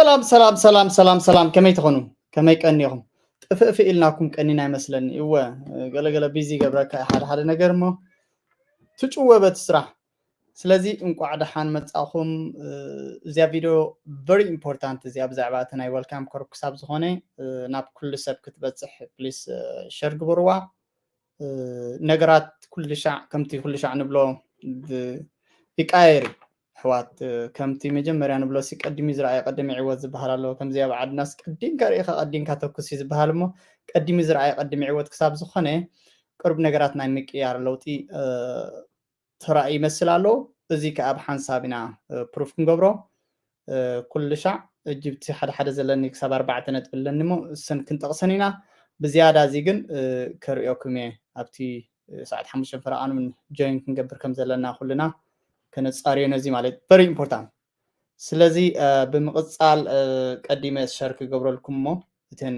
ሰላም ሰላም ሰላም ሰላም ሰላም፣ ከመይ ትኾኑ? ከመይ ቀኒኹም? ጥፍእፍእ ኢልናኩም ቀኒና ይመስለኒ። እወ፣ ገለገለ ቢዚ ይገብረካ ሓደ ሓደ ነገር እሞ ትጭወ በቲ ስራሕ። ስለዚ እንቋዕ ደሓን መጻኹም። እዚኣ ቪድዮ ቨሪ ኢምፖርታንት እዚኣ ብዛዕባ እቲ ናይ ወልካም ኮርፕ ክሳብ ዝኾነ ናብ ኩሉ ሰብ ክትበጽሕ ፕሊስ ሸር ግበርዋ። ነገራት ኩሉ ሻዕ ከምቲ ኩሉ ሻዕ ንብሎ ይቃየር እዩ። ኣሕዋት፣ ከምቲ መጀመርያ ንብሎ ሲ ቀዲሙ ዝረኣየ ቀደም ይዕወት ዝበሃል ኣሎ። ከምዚ ኣብ ዓድናስ ቀዲምካ ርኢኻ ቀዲምካ ተኩስ እዩ ዝበሃል እሞ ቀዲሙ ዝረኣየ ቀዲሙ ይዕወት ክሳብ ዝኾነ ቅርብ ነገራት ናይ ምቅያር ለውጢ ተራእዩ ይመስል ኣሎ። እዚ ከኣ ብሓንሳብ ኢና ፕሩፍ ክንገብሮ። ኩሉ ሻዕ እጅብቲ ሓደ ሓደ ዘለኒ ክሳብ ኣርባዕተ ነጥቢ ኣለኒ እሞ እሰን ክንጠቕሰን ኢና። ብዝያዳ እዚ ግን ከርእየኩም እየ ኣብቲ ሰዓት ሓሙሽተ ፈረቓን እውን ጆይን ክንገብር ከም ዘለና ኩልና ከነጻርዮ ነዚ ማለት ቨሪ ኢምፖርታንት። ስለዚ ብምቕጻል ቀዲመ ሸር ክገብረልኩም እሞ እተን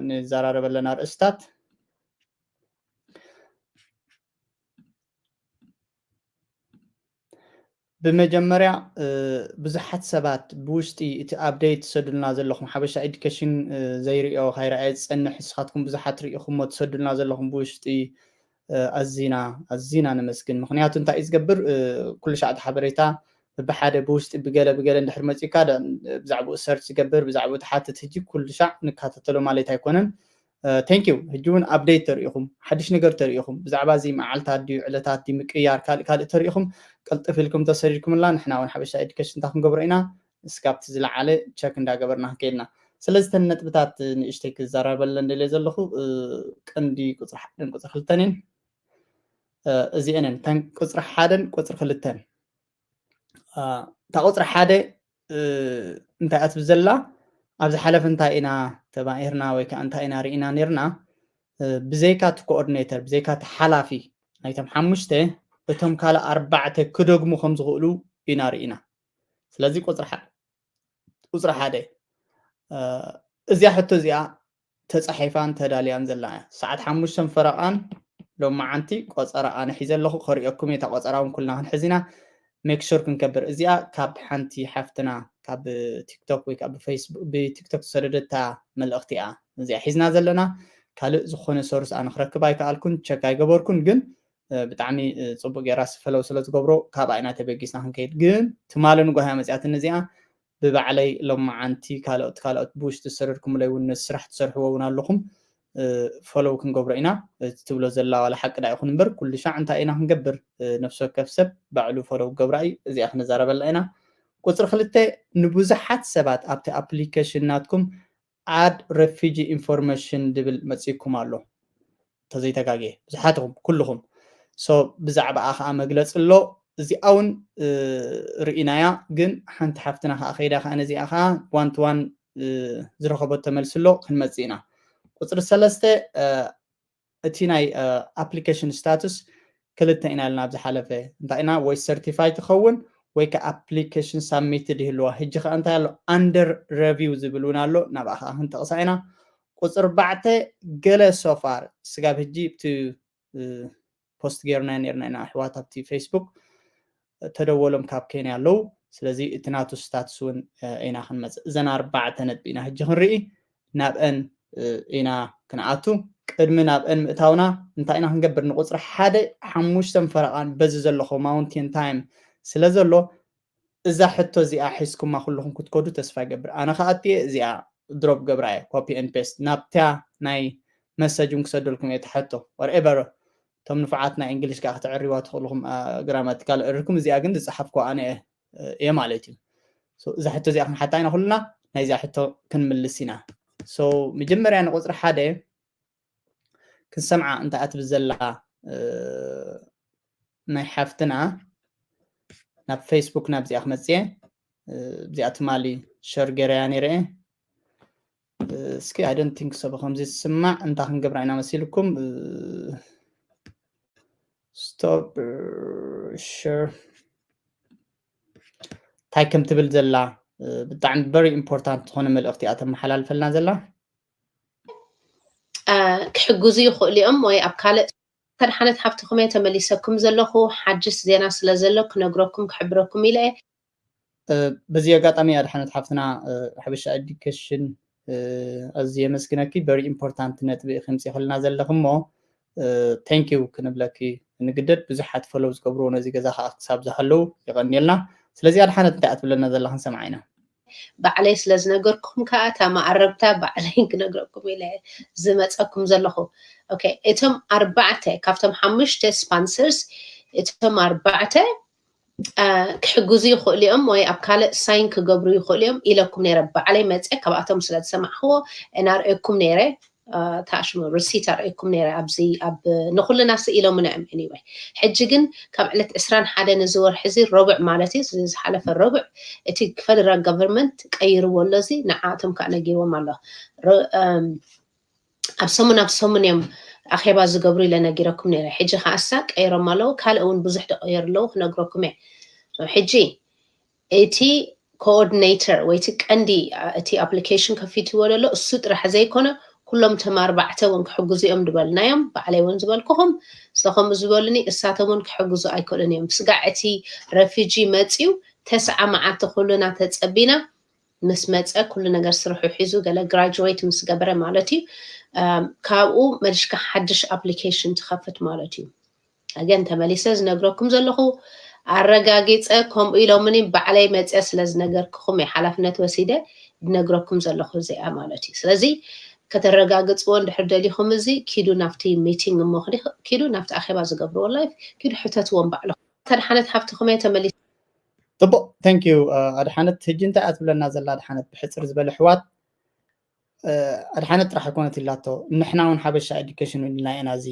ንዘራረበለን ኣርእስታት ብመጀመርያ ብዙሓት ሰባት ብውሽጢ እቲ ኣፕደይት ትሰዱልና ዘለኹም ሓበሻ ኤዱኬሽን ዘይርእዮ ካይረኣየ ዝጸንሕ ንስኻትኩም ብዙሓት ርኢኹሞ ትሰዱልና ዘለኹም ብውሽጢ ኣዚና ኣዚና ነመስግን። ምኽንያቱ እንታይ እዩ ዝገብር ኩሉ ሻዕቲ ሓበሬታ ብብሓደ ብውሽጢ ብገለ ብገለ እንድሕር መፂካ ብዛዕባኡ ሰርች ዝገብር ብዛዕባኡ ትሓትት ህጂ ኩሉ ሻዕ ንካተተሎ ማለት ኣይኮነን። ቴንክ ዩ። ህጂ እውን ኣፕደይት ተሪኢኹም ሓድሽ ነገር ተሪኢኹም ብዛዕባ እዚ መዓልታት ድዩ ዕለታት ድዩ ምቅያር ካልእ ካልእ ተሪኢኹም ቅልጥፍ ኢልኩም ተሰዲድኩምላ ንሕና እውን ሓበሻ ኤዱኬሽን እንታይ ክንገብሮ ኢና እስካብቲ ዝለዓለ ቸክ እንዳገበርና ክንከይድና። ስለዚ ተን ነጥብታት ንእሽተይ ክዘራረበለን ደልየ ዘለኹ ቀንዲ ቁፅሪ ሓደን ቁፅሪ ክልተን እየን። እዚአንን ተን ቁፅሪ ሓደን ቁፅሪ ክልተን እታ ቁፅሪ ሓደ እንታይ ኣትብ ዘላ ኣብ ዝሓለፈ እንታይ ኢና ተማሂርና ወይ ከዓ እንታይ ኢና ርኢና ነርና ብዘይካ እቲ ኮኦርዲኔተር ብዘይካ እቲ ሓላፊ ናይቶም ሓሙሽተ እቶም ካልእ ኣርባዕተ ክደግሙ ከም ዝኽእሉ ኢና ርኢና። ስለዚ ቁፅሪ ሓደ እዚኣ ሕቶ እዚኣ ተፃሒፋን ተዳልያን ዘላ እያ። ሰዓት ሓሙሽተን ፈረቓን ሎመዓንቲ ቆፀራ ኣነ ሒዘ ኣለኹ። ከሪኦኩም እየ። እታ ቆፀራ እውን ኩልና ክንሕዝ ኢና። ሜክ ሹር ክንገብር እዚኣ ካብ ሓንቲ ሓፍትና ካብ ቲክቶክ ወይ ካብ ብፌስቡክ ብቲክቶክ ዝሰደደታ መልእኽቲ እያ እዚኣ ሒዝና ዘለና። ካልእ ዝኾነ ሶርስ ኣነ ክረክብ ኣይከኣልኩን፣ ቸክ ኣይገበርኩን፣ ግን ብጣዕሚ ፅቡቅ ጌራ ፈለው ስለ ትገብሮ ካብኣ ኢና ተበጊስና ክንከይድ። ግን ትማሊ ንጓህያ መፅያትኒ እዚኣ ብባዕለይ ሎመዓንቲ ካልኦት ካልኦት ብውሽጢ ዝሰደድኩምለይ እውን ነዚ ስራሕ ትሰርሕዎ እውን ኣለኹም ፈሎው ክንገብሮ ኢና። እቲ ትብሎ ዘላ ዋላ ሓቂ ዳ ይኹን እምበር ኩሉ ሻዕ እንታይ ኢና ክንገብር ነፍሲ ወከፍ ሰብ ባዕሉ ፈሎው ክገብራ እዩ። እዚኣ ክንዛረበላ ኢና። ቁፅሪ ክልተ ንብዙሓት ሰባት ኣብቲ ኣፕሊኬሽን ናትኩም ኣድ ረፊጂ ኢንፎርሜሽን ድብል መፂኩም ኣሎ ተዘይተጋግየ ብዙሓትኹም ኩልኹም ሶ ብዛዕባኣ ከዓ መግለፂ ኣሎ። እዚኣ እውን ርኢናያ ግን ሓንቲ ሓፍትና ከዓ ከይዳ ከዓ ነዚኣ ከዓ ዋን ቱ ዋን ዝረኸበቶ መልሲ ኣሎ። ክንመፅእ ኢና። ቁፅሪ ሰለስተ እቲ ናይ ኣፕሊኬሽን ስታቱስ ክልተ ኢና ኢልና ኣብ ዝሓለፈ እንታይ ኢና ወይ ሰርቲፋይ ትኸውን ወይ ከዓ ኣፕሊኬሽን ሳሚትድ ይህልዋ። ህጂ ከዓ እንታይ ኣሎ ኣንደር ረቪው ዝብል እውን ኣሎ። ናብኣ ከዓ ክንጠቕሳ ኢና። ቁፅሪ ኣርባዕተ ገለ ሶፋር ስጋብ ህጂ እቲ ፖስት ገይርና ነርና ኢና ኣሕዋት ኣብቲ ፌስቡክ ተደወሎም ካብ ኬንያ ኣለዉ። ስለዚ እቲ ናቱ ስታትስ እውን ኢና ክንመፅእ እዘን ኣርባዕተ ነጥቢ ኢና ህጂ ክንርኢ ናብአን ኢና ክንኣቱ። ቅድሚ ናብአን ምእታውና እንታይ ኢና ክንገብር ንቁፅሪ ሓደ ሓሙሽተን ፈረቓን በዚ ዘለኹ ማውንቴን ታይም ስለ ዘሎ እዛ ሕቶ እዚኣ ሒዝኩማ ኩልኹም ክትከዱ ተስፋ ይገብር። ኣነ ከኣትየ እዚኣ ድሮፕ ገብራ እየ ኮፒ ኤን ፔስት ናብታ ናይ መሰጅ እውን ክሰደልኩም እየ ትሓቶ ወርኤቨር እቶም ንፉዓት ናይ እንግሊሽ ከዓ ክትዕርዋ ትኽእልኹም ግራማቲካል እርኩም እዚኣ ግን ዝፀሓፍኩ ኣነ እየ ማለት እዩ። እዛ ሕቶ እዚኣ ክንሓታ ኢና ኩልና ናይዚኣ ሕቶ ክንምልስ ኢና። መጀመርያ ንቁፅሪ ሓደ ክንሰምዓ እንታይ ኣትብል ዘላ ናይ ሓፍትና ናብ ፌስቡክ ናብዚኣ ክመፅየ እዚኣ ትማሊ ሸር ገይረያ ነይረ እስኪ I don't think so ከምዚ ዝስማዕ እንታይ ክንገብራ ኢና መሲልኩም stop share እንታይ ከም ትብል ዘላ ብጣዕሚ very important ዝኾነ መልእኽቲ እያ ተመሓላልፈልና ዘላ ክሕግዙ ይኽእሉ እዮም ወይ ኣብ ካልእ ተድሓነት ሓፍትኹም እየ ተመሊሰኩም ዘለኹ ሓድሽ ዜና ስለ ዘሎ ክነግረኩም ክሕብረኩም ኢለ እየ በዚ ኣጋጣሚ ኣድሓነት ሓፍትና ሓበሻ ኤዱኬሽን ኣዝየ የመስግነኪ። በሪ ኢምፖርታንት ነጥቢ ከምፂእክልና ዘለክ እሞ ቴንኪዩ ክንብለኪ ንግደድ። ብዙሓት ፈለው ዝገብርዎ ነዚ ገዛ ከዓ ክሳብ ዝሃለው ይቐንየልና። ስለዚ ኣድሓነት እንታይ ኣትብለና ዘላ ክንሰምዓ ኢና። ባዕለይ ስለ ዝነገርኩም ከዓ እታ መኣረብታ ባዕለይ ክነግረኩም ኢለ ዝመፀኩም ዘለኹ። ኦኬ፣ እቶም ኣርባዕተ ካብቶም ሓሙሽተ ስፖንሰርስ እቶም ኣርባዕተ ክሕግዙ ይኽእሉ እዮም ወይ ኣብ ካልእ ሳይን ክገብሩ ይኽእሉ እዮም ኢለኩም ነይረ። ባዕለይ መፀ ካብኣቶም ስለ ዝሰማዕክዎ እናርእየኩም ነይረ። ታሽሙ ርሲት ኣርእየኩም ነይረ። ኣብዚ ኣብ ንኩልና ስ ኢሎምና እዮም። Anyway፣ ሕጂ ግን ካብ ዕለት ዕስራን ሓደን እዚ ወርሒ እዚ ረቡዕ ማለት እዩ፣ እዚ ዝሓለፈ ረቡዕ እቲ ፈደራል ጋቨርንመንት ቀይርዎ ኣሎ። እዚ ንዓኣቶም ከዓ ነጊርዎም ኣሎ። ኣብ ሰሙን ኣብ ሰሙን እዮም ኣኼባ ዝገብሩ ኢለ ነጊረኩም ነይረ። ሕጂ ከዓሳ ቀይሮም ኣለዉ። ካልእ እውን ብዙሕ ተቀየሩ ኣለዉ ክነግረኩም እየ። ሕጂ እቲ ኮኦርዲኔተር ወይ እቲ ቀንዲ እቲ ኣፕሊኬሽን ከፊትዎ ዘሎ እሱ ጥራሕ ዘይኮነ ኩሎም ተም ኣርባዕተ እውን ክሕግዙ እዮም ዝበልናዮም። ባዕለይ እውን ዝበልኩኹም ስለ ከምኡ ዝበሉኒ እሳቶም እውን ክሕግዙ ኣይክእሉን እዮም። ስጋዕ እቲ ረፊጂ መፅዩ ተስዓ መዓልቲ ኩሉና ተፀቢና ምስ መፀ ኩሉ ነገር ስርሑ ሒዙ ገለ ግራጁዌት ምስ ገበረ ማለት እዩ። ካብኡ መልሽካ ሓድሽ ኣፕሊኬሽን ትኸፍት ማለት እዩ። ኣገን ተመሊሰ ዝነግረኩም ዘለኹ ኣረጋጊፀ ከምኡ ኢሎምኒ ባዕለይ መፅየ ስለ ዝነገርክኹም እየ ሓላፍነት ወሲደ ዝነግረኩም ዘለኹ እዚኣ ማለት እዩ። ስለዚ ከተረጋግፅዎ እንድሕር ደሊኹም እዚ ኪዱ ናብቲ ሚቲንግ እሞ ኪዱ ናብቲ ኣኼባ ዝገብርዎ ላይፍ ኪዱ ሕተትዎም ባዕልኹም። ኣድሓነት ሓፍትኹም እየ ተመሊሰ። ፅቡቅ፣ thank you ኣድሓነት። ሕጂ እንታይ እያ ትብለና ዘላ ኣድሓነት? ብሕፅር ዝበለ ኣሕዋት ኣድሓነት ጥራሕ ኣይኮነት ኢላቶ፣ ንሕና እውን ሓበሻ ኤዱኬሽን እውን ኢልና ኢና። እዚ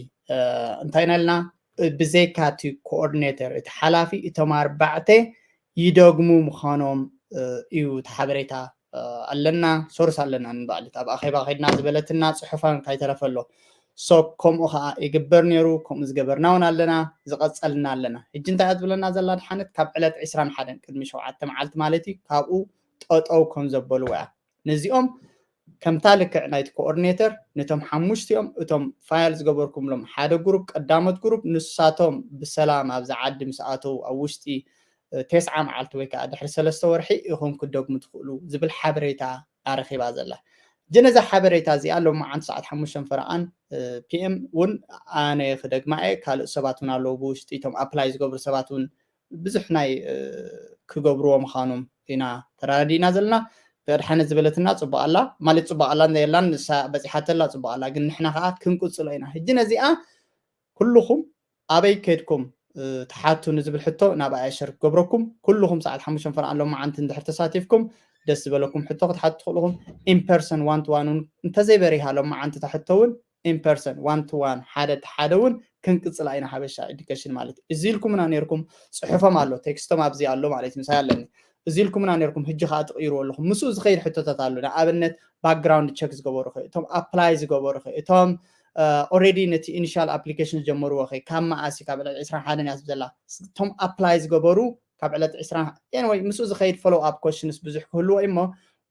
እንታይ ኢና ኢልና? ብዘይካ እቲ ኮኦርዲኔተር እቲ ሓላፊ እቶም ኣርባዕተ ይደግሙ ምዃኖም እዩ እቲ ሓበሬታ ኣለና፣ ሶርስ ኣለና። ንባዕሊ ኣብ ኣኼባ ከድና ዝበለትና ፅሑፋን እንታይ ተረፈ ኣሎ። ሶ ከምኡ ከዓ ይግበር ነይሩ፣ ከምኡ ዝገበርና እውን ኣለና፣ ዝቐፀልና ኣለና። ሕጂ እንታይ እያ ትብለና ዘላ ኣድሓነት? ካብ ዕለት ዕስራን ሓደን ቅድሚ ሸውዓተ መዓልቲ ማለት እዩ፣ ካብኡ ጠጠው ከም ዘበልዎ እያ። ነዚኦም ከምታ ልክዕ ናይቲ ኮኦርዲኔተር ነቶም ሓሙሽቲኦም እቶም ፋይል ዝገበርኩምሎም ሓደ ግሩፕ ቀዳሞት ግሩፕ ንሳቶም ብሰላም ኣብዚ ዓዲ ምስ ኣተው ኣብ ውሽጢ ተስዓ መዓልቲ ወይ ከዓ ድሕሪ ሰለስተ ወርሒ ኢኹም ክደግሙ ትኽእሉ ዝብል ሓበሬታ ኣረኺባ ዘላ። ሕጂ ነዛ ሓበሬታ እዚኣ ሎማዓንቲ ሰዓት ሓሙሽተ ፈረቓን ፒኤም እውን ኣነ ክደግማ እየ፣ ካልእ ሰባት እውን ኣለዉ ብውሽጢ እቶም ኣፕላይ ዝገብሩ ሰባት እውን ብዙሕ ናይ ክገብርዎ ምዃኖም ኢና ተረዳዲእና ዘለና። ኣድሓነት ዝበለትና ፅቡቅ ኣላ ማለት ፅቡቅ ኣላ የላን፣ ንሳ በፂሓተላ ፅቡቅ ኣላ፣ ግን ንሕና ከዓ ክንቅፅሎ ኢና። ሕጂ ነዚኣ ኩልኹም ኣበይ ከድኩም ትሓቱ ንዝብል ሕቶ ናብ ኣያሸር ክገብረኩም። ኩልኹም ሰዓት ሓሙሽተ ፈረቓን ሎማዓንቲ እንድሕር ተሳቲፍኩም ደስ ዝበለኩም ሕቶ ክትሓቱ ትኽእልኹም። ኢንፐርሰን ዋን ቱ ዋን እውን እንተዘይበሪሃ ሎማዓንቲ እታ ሕቶ እውን ኢንፐርሰን ዋን ቱ ዋን ሓደ ሓደ እውን ክንቅፅላ ኢና ሓበሻ ኤዱኬሽን ማለት እዩ። እዚ ኢልኩምና ነይርኩም፣ ፅሑፎም ኣሎ፣ ቴክስቶም ኣብዚ ኣሎ ማለት እዩ፣ ምሳይ ኣለኒ። እዚ ኢልኩምና ነይርኩም፣ ሕጂ ከዓ ትቕይርዎ ኣለኹም። ምስኡ ዝኸይድ ሕቶታት ኣሎ። ንኣብነት ባክግራውንድ ቸክ ዝገበሩ ኸ፣ እቶም ኣፕላይ ዝገበሩ ኸ፣ እቶም ኦልሬዲ ነቲ ኢኒሻል ኣፕሊኬሽን ዝጀመርዎ ኸ፣ ካብ መዓስ እዩ? ካብ ዕለት ዕስራን ሓደን እያ ዘላ። እቶም ኣፕላይ ዝገበሩ ካብ ዕለት ዕስራን፣ ኤኒወይ፣ ምስኡ ዝኸይድ ፎሎው ኣፕ ኮሽንስ ብዙሕ ክህልዎ እዩ እሞ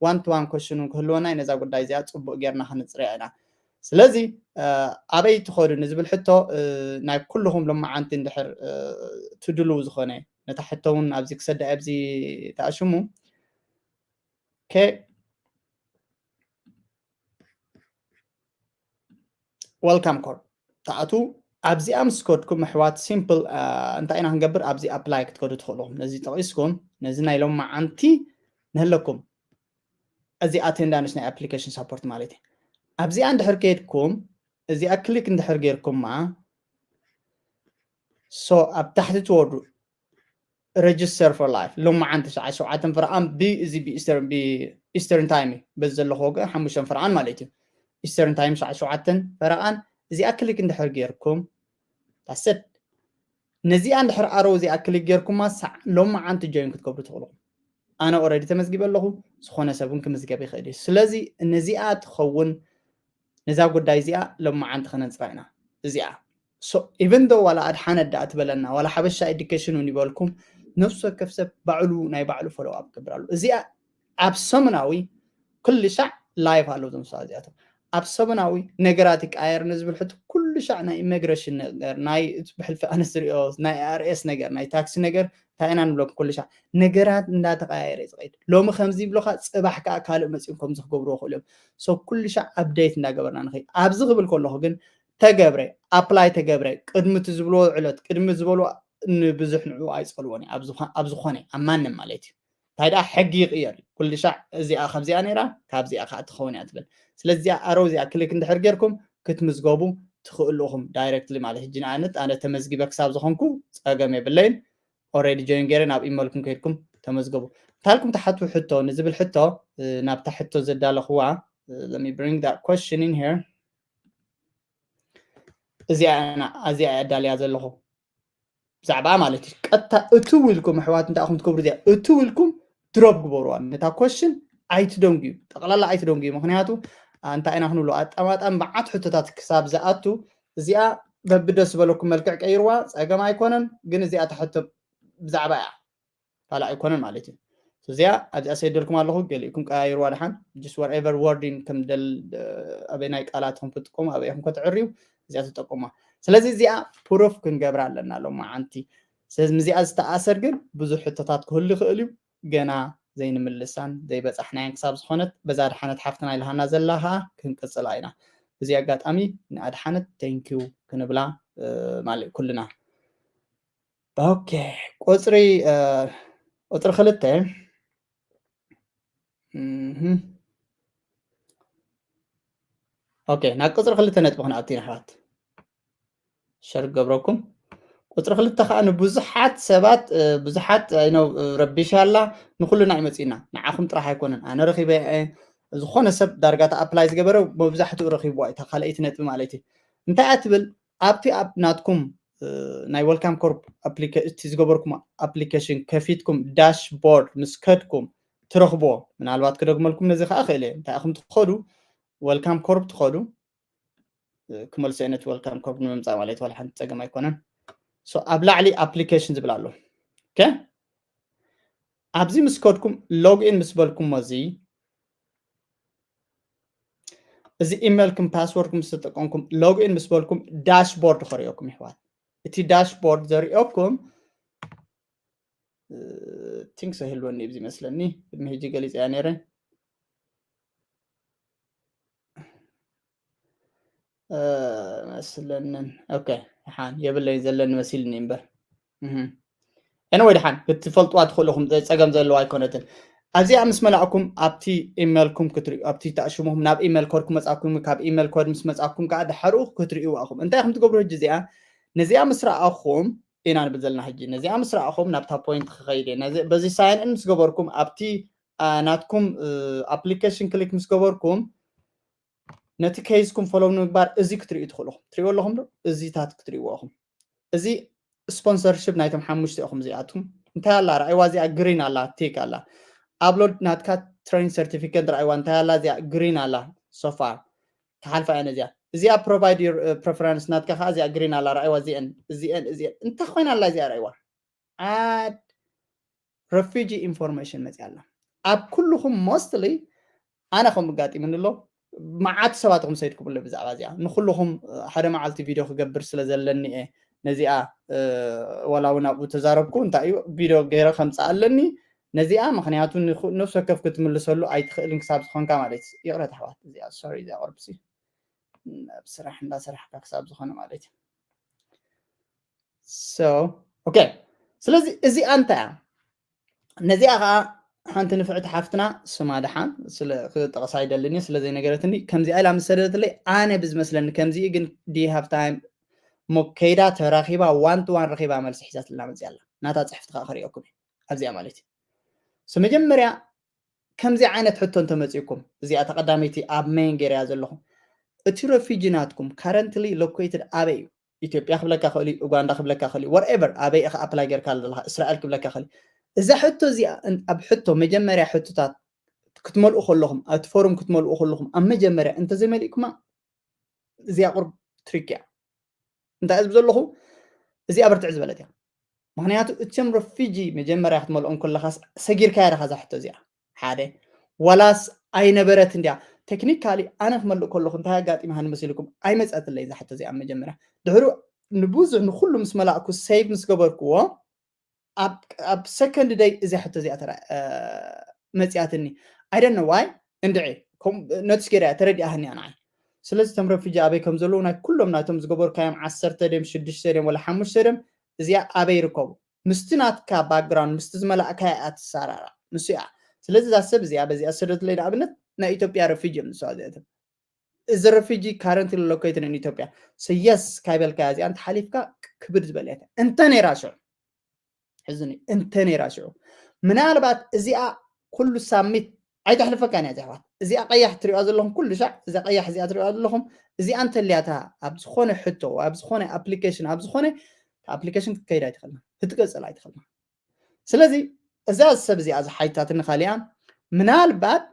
ዋን ቱ ዋን ኮሽን እውን ክህልወና እዩ። ነዛ ጉዳይ እዚኣ ፅቡቅ ጌርና ክንፅርያ ኢና። ስለዚ ኣበይ ትኸዱ ንዝብል ሕቶ ናይ ኩልኹም ሎማዓንቲ እንድሕር ትድልው ዝኾነ ነታ ሕቶ እውን ኣብዚ ክሰዳ ኣብዚ ተኣሽሙ። ኦኬ፣ ዌልካም ኮድ ተኣቱ ኣብዚኣ ምስ ከድኩም ኣሕዋት ሲምፕል እንታይ ኢና ክንገብር? ኣብዚ ኣፕላይ ክትከዱ ትኽእሉ ኢኹም። ነዚ ጠቒስኩም ነዚ ናይ ሎማዓንቲ ንህለኩም እዚ ኣቴንዳንስ ናይ ኣፕሊኬሽን ሳፖርት ማለት እዩ። ኣብዚኣ እንድሕር ከድኩም እዚኣ ክሊክ እንድሕር ጌርኩማ ሶ ኣብ ታሕቲ ትወርዱ register for life ሎማዓንቲ ሰዓት ሸውዓተን ፈረቓን ብእዚ ብኢስተርን ብኢስተርን ታይም እዩ በዚ ዘለኹ ወገን ሓሙሽተን ፈረቓን ማለት እዩ። ኢስተርን ታይም ሰዓት ሸውዓተን ፈረቓን እዚኣ ክሊክ እንድሕር ጌርኩም that's it። ነዚኣ እንድሕር ኣረው እዚኣ ክሊክ ጌርኩማ ሳዕ ሎማዓንቲ ጆይን ክትገብሩ ትኽእሉ። ኣነ ኦረዲ ተመዝጊበ ኣለኹ፣ ዝኾነ ሰብ እውን ክምዝገብ ይኽእል እዩ። ስለዚ ነዚኣ ትኸውን ነዛ ጉዳይ እዚኣ ሎማዓንቲ ከነንፅራ ኢና። እዚኣ so even though ዋላ ኣድሓነት ደኣ ትበለና ዋላ ሓበሻ ኤዱኬሽን እውን ይበልኩም ነፍሲ ወከፍ ሰብ ባዕሉ ናይ ባዕሉ ፎሎው ኣፕ ክገብር ኣሎ። እዚኣ ኣብ ሰሙናዊ ኩሉ ሻዕ ላይቭ ኣለዉ እዞም ሰባት እዚኣቶም። ኣብ ሰሙናዊ ነገራት ይቀያየር ንዝብል ሕቶ፣ ኩሉ ሻዕ ናይ ኢሚግሬሽን ነገር፣ ናይ እቲ ብሕልፊ ኣነ ዝሪኦ ናይ ኣር ኤስ ነገር፣ ናይ ታክሲ ነገር እንታይ ኢና ንብለኩም? ኩሉ ሻዕ ነገራት እንዳተቀያየረ እዩ ዝኸይድ። ሎሚ ከምዚ ይብሉኻ፣ ጽባሕ ከዓ ካልእ መጺኦም ከምዚ ክገብርዎ ይኽእሉ እዮም። So ኩሉ ሻዕ ኣፕዴት እንዳገበርና ንኸይድ። ኣብዚ ክብል ከለኹ ግን ተገብረ፣ ኣፕላይ ተገብረ፣ ቅድሚ እቲ ዝብልዎ ዕለት፣ ቅድሚ ዝበልዎ ንብዙሕ ንዕኡ ኣይጸልዎን እዩ። ኣብ ዝኾ-፣ ኣብ ዝኾነ፣ ኣብ ማንም ማለት እዩ። እንታይ ደኣ ሕጊ ይቕየር እዩ። ኩሉ ሻዕ እዚኣ ካብዚኣ ነይራ፣ ካብዚኣ ከዓ ትኸውን እያ ትብል። ስለዚ እዚኣ ኣሮ እዚኣ ክሊክ እንድሕር ጌርኩም ክትምዝገቡ ትኽእሉ ኢኹም ዳይሬክትሊ ማለት። ሕጂ ንኣብነት ኣነ ተመዝጊበ ክሳብ ዝኾንኩ ጸገም የብለይን። ኦልሬዲ ጆይን ገይረ ናብ ኢመልኩም ከይድኩም ተመዝገቡ። እንታልኩም ትሓቱ ሕቶ ንዝብል ሕቶ፣ እ፣ ናብታ ሕቶ ዘዳለኽዋ፣ እ፣ let me bring that question in here። እዚኣ እያ፣ እዚኣ እያ ኣዳልያ ዘለኹ። ብዛዕባ ማለት እዩ። ቀጥታ እትው ኢልኩም ኣሕዋት እንታይ ኢኹም ትገብሩ? እዚኣ እትው ኢልኩም ድሮፕ ግበሩዋ። ነታ ኮሽን ኣይትደንጉዩ፣ ጠቕላላ ኣይትደንጉዩ። ምኽንያቱ፣ አ፣ እንታይ ኢና ክንብሎ፣ ኣጠማጣም መዓት ሕቶታት ክሳብ ዝኣቱ፣ እዚኣ በብደስ ዝበለኩም መልክዕ ቀይርዋ፣ ጸገም ኣይኮነን። ግን እዚኣ እታ ሕቶ ብዛዕባ እያ፣ ካልእ ኣይኮነን ማለት እዩ። እዚኣ ኣብዚኣ ሰይደልኩም ኣለኹ፣ ገሊእኩም ቀያይርዋ ደሓን። Just whatever wording ከም ደል-፣ ኣበይ ናይ ቃላት ከም ክትጥቀሙ፣ ኣበይ ኢኹም ከተዕርዩ፣ እዚኣ ትጠቀሙዋ። ስለዚ እዚኣ ፕሩፍ ክንገብራ ኣለና ሎማዓንቲ። ስለዚ ምስዚኣ ዝተኣሰር ግን ብዙሕ ሕቶታት ክህሉ ይኽእል እዩ። ገና ዘይንምልሳን ዘይበጻሕናያን ክሳብ ዝኾነት፣ በዛ ድሓነት ሓፍትና ኢልሃና ዘላ ኸኣ ክንቅጽላ ኢና። በዚ ኣጋጣሚ ንኣድሓነት ቴንኪዩ ክንብላ፣ እ፣ ማለት ኩልና። ኦኬ፣ ቁጽሪ፣ እ፣ ቁጽሪ ክልተ። እህ። ኦኬ፣ ናብ ቁጽሪ ክልተ ነጥቢ ክንኣቱ ኢና ኣሕዋት። ሸር ክገብረኩም። ቁጽሪ ክልተ ከኣ ንብዙሓት ሰባት፣ እ፣ ብዙሓት፣ I know፣ እ፣ ረቢሻ ኣላ፣ ንኹልና እዩ መጺእና። ንዓኹም ጥራሕ ኣይኮነን። ኣነ ረኺበ እየ። ዝኾነ ሰብ ዳርጋ እቲ ኣፕላይ ዝገበረ መብዛሕትኡ ረኺብዋ እዩ፣ እታ ካልኣይቲ ነጥቢ ማለት እዩ። እንታይ እያ ትብል? ኣብቲ ኣብ ናትኩም፣ እ፣ ናይ ወልካም ኮርፕ ኣፕሊኬ-፣ እቲ ዝገበርኩም ኣፕሊኬሽን ከፊትኩም ዳሽቦርድ ምስ ከድኩም ትረኽብዎ። ምናልባት ክደግመልኩም ነዚ ከኣ ክእል እየ። እንታይ ኢኹም ትኸዱ? ወልካም ኮርፕ ትኸዱ። እ፣ ክመልሶ እየ ነቲ ወልካም ኮርፕ ንምምጻእ ማለት ዋላ ሓንቲ ጸገም ኣይኮነን። So ኣብ ላዕሊ ኣፕሊኬሽን ዝብል ኣሎ። ኦኬ? ኣብዚ ምስ ከድኩም ሎግኢን ምስ በልኩሞ እዚ፣ እዚ ኢሜልኩም ፓስወርድኩም ምስ ተጠቀምኩም ሎግኢን ምስ በልኩም ዳሽቦርድ ከርእየኩም ይሕዋት። እቲ ዳሽቦርድ ዘርእየኩም፣ እ፣ ቲንክስ ኣይህልወኒ እዩ ዝመስለኒ። ቅድሚ ሕጂ ገሊጸያ ነይረ። እ፣ መስለንን። ኦኬ፣ ደሓን የብለይ ዘለኒ መሲልኒ እምበር። እህ። ኤኒወይ፣ ደሓን ክትፈልጥዋ ትኽእሉ ኢኹም፣ ጸገም ዘለዋ ኣይኮነትን። ኣብዚኣ ምስ መላእኩም ኣብቲ ኢሜልኩም ክትርእዩ፣ ኣብቲ ተኣሽሙኹም ናብ ኢሜል ኮድ ክመጻኩም፣ ካብ ኢሜል ኮድ ምስ መጻኩም ከኣ ድሓርኡ ክትርእይዋ ኢኹም። እንታይ ኢኹም ትገብሩ ሕጂ እዚኣ? ነዚኣ ምስ ረኣኹም ኢና ንብል ዘለና ሕጂ። ነዚኣ ምስ ረኣኹም ናብታ ፖይንት ክኸይድ እየ። ነዚ፣ በዚ ሳይን ኢን ምስ ገበርኩም ኣብቲ፣ አ፣ ናትኩም፣ እ፣ ኣፕሊኬሽን ክሊክ ምስ ገበርኩም ነቲ ኬዝኩም ፎሎው ንምግባር እዚ ክትርእዩ ትኽእሉ ኢኹም። ትርእይዎ ኣለኹም ዶ? እዚታት ክትርእይዎ ኢኹም። እዚ ስፖንሰርሺፕ ናይቶም ሓሙሽተ ኢኹም እዚኣቱም። እንታይ ኣላ? ረኣይዋ እዚኣ ግሪን ኣላ፣ ቲክ ኣላ። ኣፕሎድ ናትካ ትሬኒንግ ሰርቲፊኬት ረኣይዋ እንታይ ኣላ? እዚኣ ግሪን ኣላ። ሶፋር ትሓልፋ እያ ነዚኣ። እዚኣ ፕሮቫይድ ዩር፣ እ፣ ፕሬፈረንስ ናትካ ከኣ እዚኣ ግሪን ኣላ። ረኣይዋ እዚአን፣ እዚአን፣ እዚአን። እንታይ ኮይና ኣላ እዚኣ ረኣይዋ? ዓድ ረፊጂ ኢንፎርሜሽን መፅያ ኣላ። ኣብ ኩልኹም ሞስትሊ ኣነ ከም ኣጋጢምኒ ኣሎ፣ መዓት ሰባት ኢኹም ሰይድ ክብሉ ብዛዕባ እዚኣ። ንኩልኹም፣ እ፣ ሓደ መዓልቲ ቪድዮ ክገብር ስለ ዘለኒ እየ ነዚኣ፣ እ፣ ዋላ እውን ኣብኡ ተዛረብኩ፣ እንታይ እዩ ቪድዮ ገይረ ከምፅእ ኣለኒ ነዚኣ፣ ምኽንያቱ ንኹ-፣ ነፍሲ ወከፍ ክትምልሰሉ ኣይትኽእልን ክሳብ ዝኾንካ ማለት እዩ። ይቕረታ ኣሕዋት፣ እዚኣ፣ ሶሪ፣ እዚኣ ቁርብሲ ኣብ ስራሕ እንዳሰራሕካ ክሳብ ዝኾነ ማለት እዩ። So፣ ኦኬ። ስለዚ እዚኣ እንታይ እያ? ነዚኣ ኸዓ ሓንቲ ንፍዕቲ ሓፍትና ስማ ደሓን ስለ ክጠቕሳ ኣይደልን እየ፣ ስለ ዘይነገረትኒ ከምዚኣ ኢላ ምስ ሰደደትለይ ኣነ ብዝመስለኒ ከምዚ እዩ፣ ግን do you have time እሞ ከይዳ ተራኺባ ዋን ቱ ዋን ረኺባ መልሲ ሒዛትልና መፅያ ኣላ። ናታ ፅሕፍቲ ኸዓ ከርእየኩም እየ ኣብዚኣ ማለት እዩ። So መጀመርያ ከምዚ ዓይነት ሕቶ እንተመፂእኩም፣ እዚኣ ተቐዳመይቲ ኣብ ሜን ገይረያ ዘለኹ፣ እቲ ረፊጂ ናትኩም ካረንትሊ ሎኬትድ ኣበይ እዩ? ኢትዮጵያ ክብለካ ክእል እዩ፣ ኡጋንዳ ክብለካ ክእል እዩ፣ ወርኤቨር ኣበይ ኢኻ ኣፕላይ ጌርካ ዘለኻ፣ እስራኤል ክብለካ ክእል እዩ። እዛ ሕቶ እዚኣ እን-፣ ኣብ ሕቶ መጀመርያ ሕቶታት ክትመልኡ ከለኹም፣ ኣብቲ ፎርም ክትመልኡ ከለኹም ኣብ መጀመርያ እንተዘይመሊእኩማ እዚኣ ቁርብ ትሪክ እያ። እንታይ ዝብ ዘለኹ እዚኣ ብርትዕ ዝበለት እያ። ምኽንያቱ እቶም ረፊጂ መጀመርያ ክትመልኦም ከለኻስ ሰጊርካያ ዲኻ እዛ ሕቶ እዚኣ? ሓደ ዋላስ ኣይነበረት እንድያ? እቲ technically ኣነ ክመልእ ከለኹ እንታይ ኣጋጢማኒ መሲልኩም? ኣይመፀትለይ እዛ ሕቶ እዚኣ መጀመርያ። ድሕሩ ንብዙሕ ንኩሉ ምስ መላእኩ save ምስ ገበርክዎ ኣብ second day እዚኣ ሕቶ እዚኣ መፅያትኒ። I don't know why። እንድዒ notice ገይረ እያ፣ ተረዲኣህኒ እያ ንዓይ። ስለዚ እቶም ረፊጂ ኣበይ ከም ዘለዉ ናይ ኩሎም ናይቶም ዝገበርካዮም ዓሰርተ ድዮም ሽዱሽተ ድዮም ወላ ሓሙሽተ ድዮም እዚኣ ኣበይ ይርከቡ? ምስቲ ናትካ background ምስቲ ዝመላእካያ እያ ትሰራራ ንሱ እያ። ስለዚ እዛ ሰብ እዚኣ በዚኣ ሰደትለይ ንኣብነት ናይ ኢትዮጵያ ረፊጂ እዮም ንስዋ እዚኣቶም። እዚ ረፊጂ currently located in ኢትዮጵያ። So yes ካይበልካያ እዚኣ እንተሓሊፍካ ክብድ ዝበለ እያ እንተ ነይራ ሽዑ ሕዝኒ እንተ ነይራ ሽዑ ምናልባት እዚኣ ኩሉ ሳሚት ኣይተሕልፈካን እያ ዘሕዋት። እዚኣ ቀያሕ ትሪዋ ዘለኹም ኩሉ ሻዕ እዚኣ ቀያሕ እዚኣ ትሪዋ ዘለኹም እዚኣ እንተልያታ ኣብ ዝኾነ ሕቶ ኣብ ዝኾነ application ኣብ ዝኾነ application ክትከይድ ኣይትኽእልና ክትቀፅል ኣይትኽእልና። ስለዚ እዛ ሰብ እዚኣ ዝሓይታትኒ ካሊኣ ምናልባት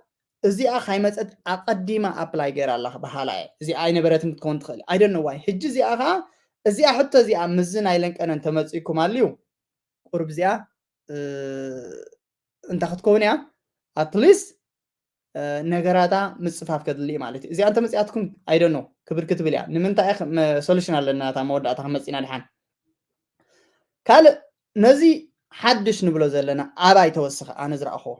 እዚኣ ካይመፀት ኣቐዲማ apply ገይራ ኣላ በሃላ እየ። እዚኣ ኣይነበረትን ክትከውን ትኽእል። I don't know why። ሕጂ እዚኣ ከዓ እዚኣ ሕቶ እዚኣ ምዚ ናይ ለንቀነን ተመፂኩም ኣልዩ ቁርብ እዚኣ እንታይ ክትከውን እያ? At least ነገራታ ምፅፋፍ ከድሊ ማለት እዩ። እዚኣ እንተመፅኣትኩም I don't know ክብድ ክትብል እያ። ንምንታይ solution ኣለና እታ መወዳእታ ክመፅና ድሓን ካልእ ነዚ ሓድሽ ንብሎ ዘለና ኣባይ ተወስኸ ኣነ ዝረኣኽዎ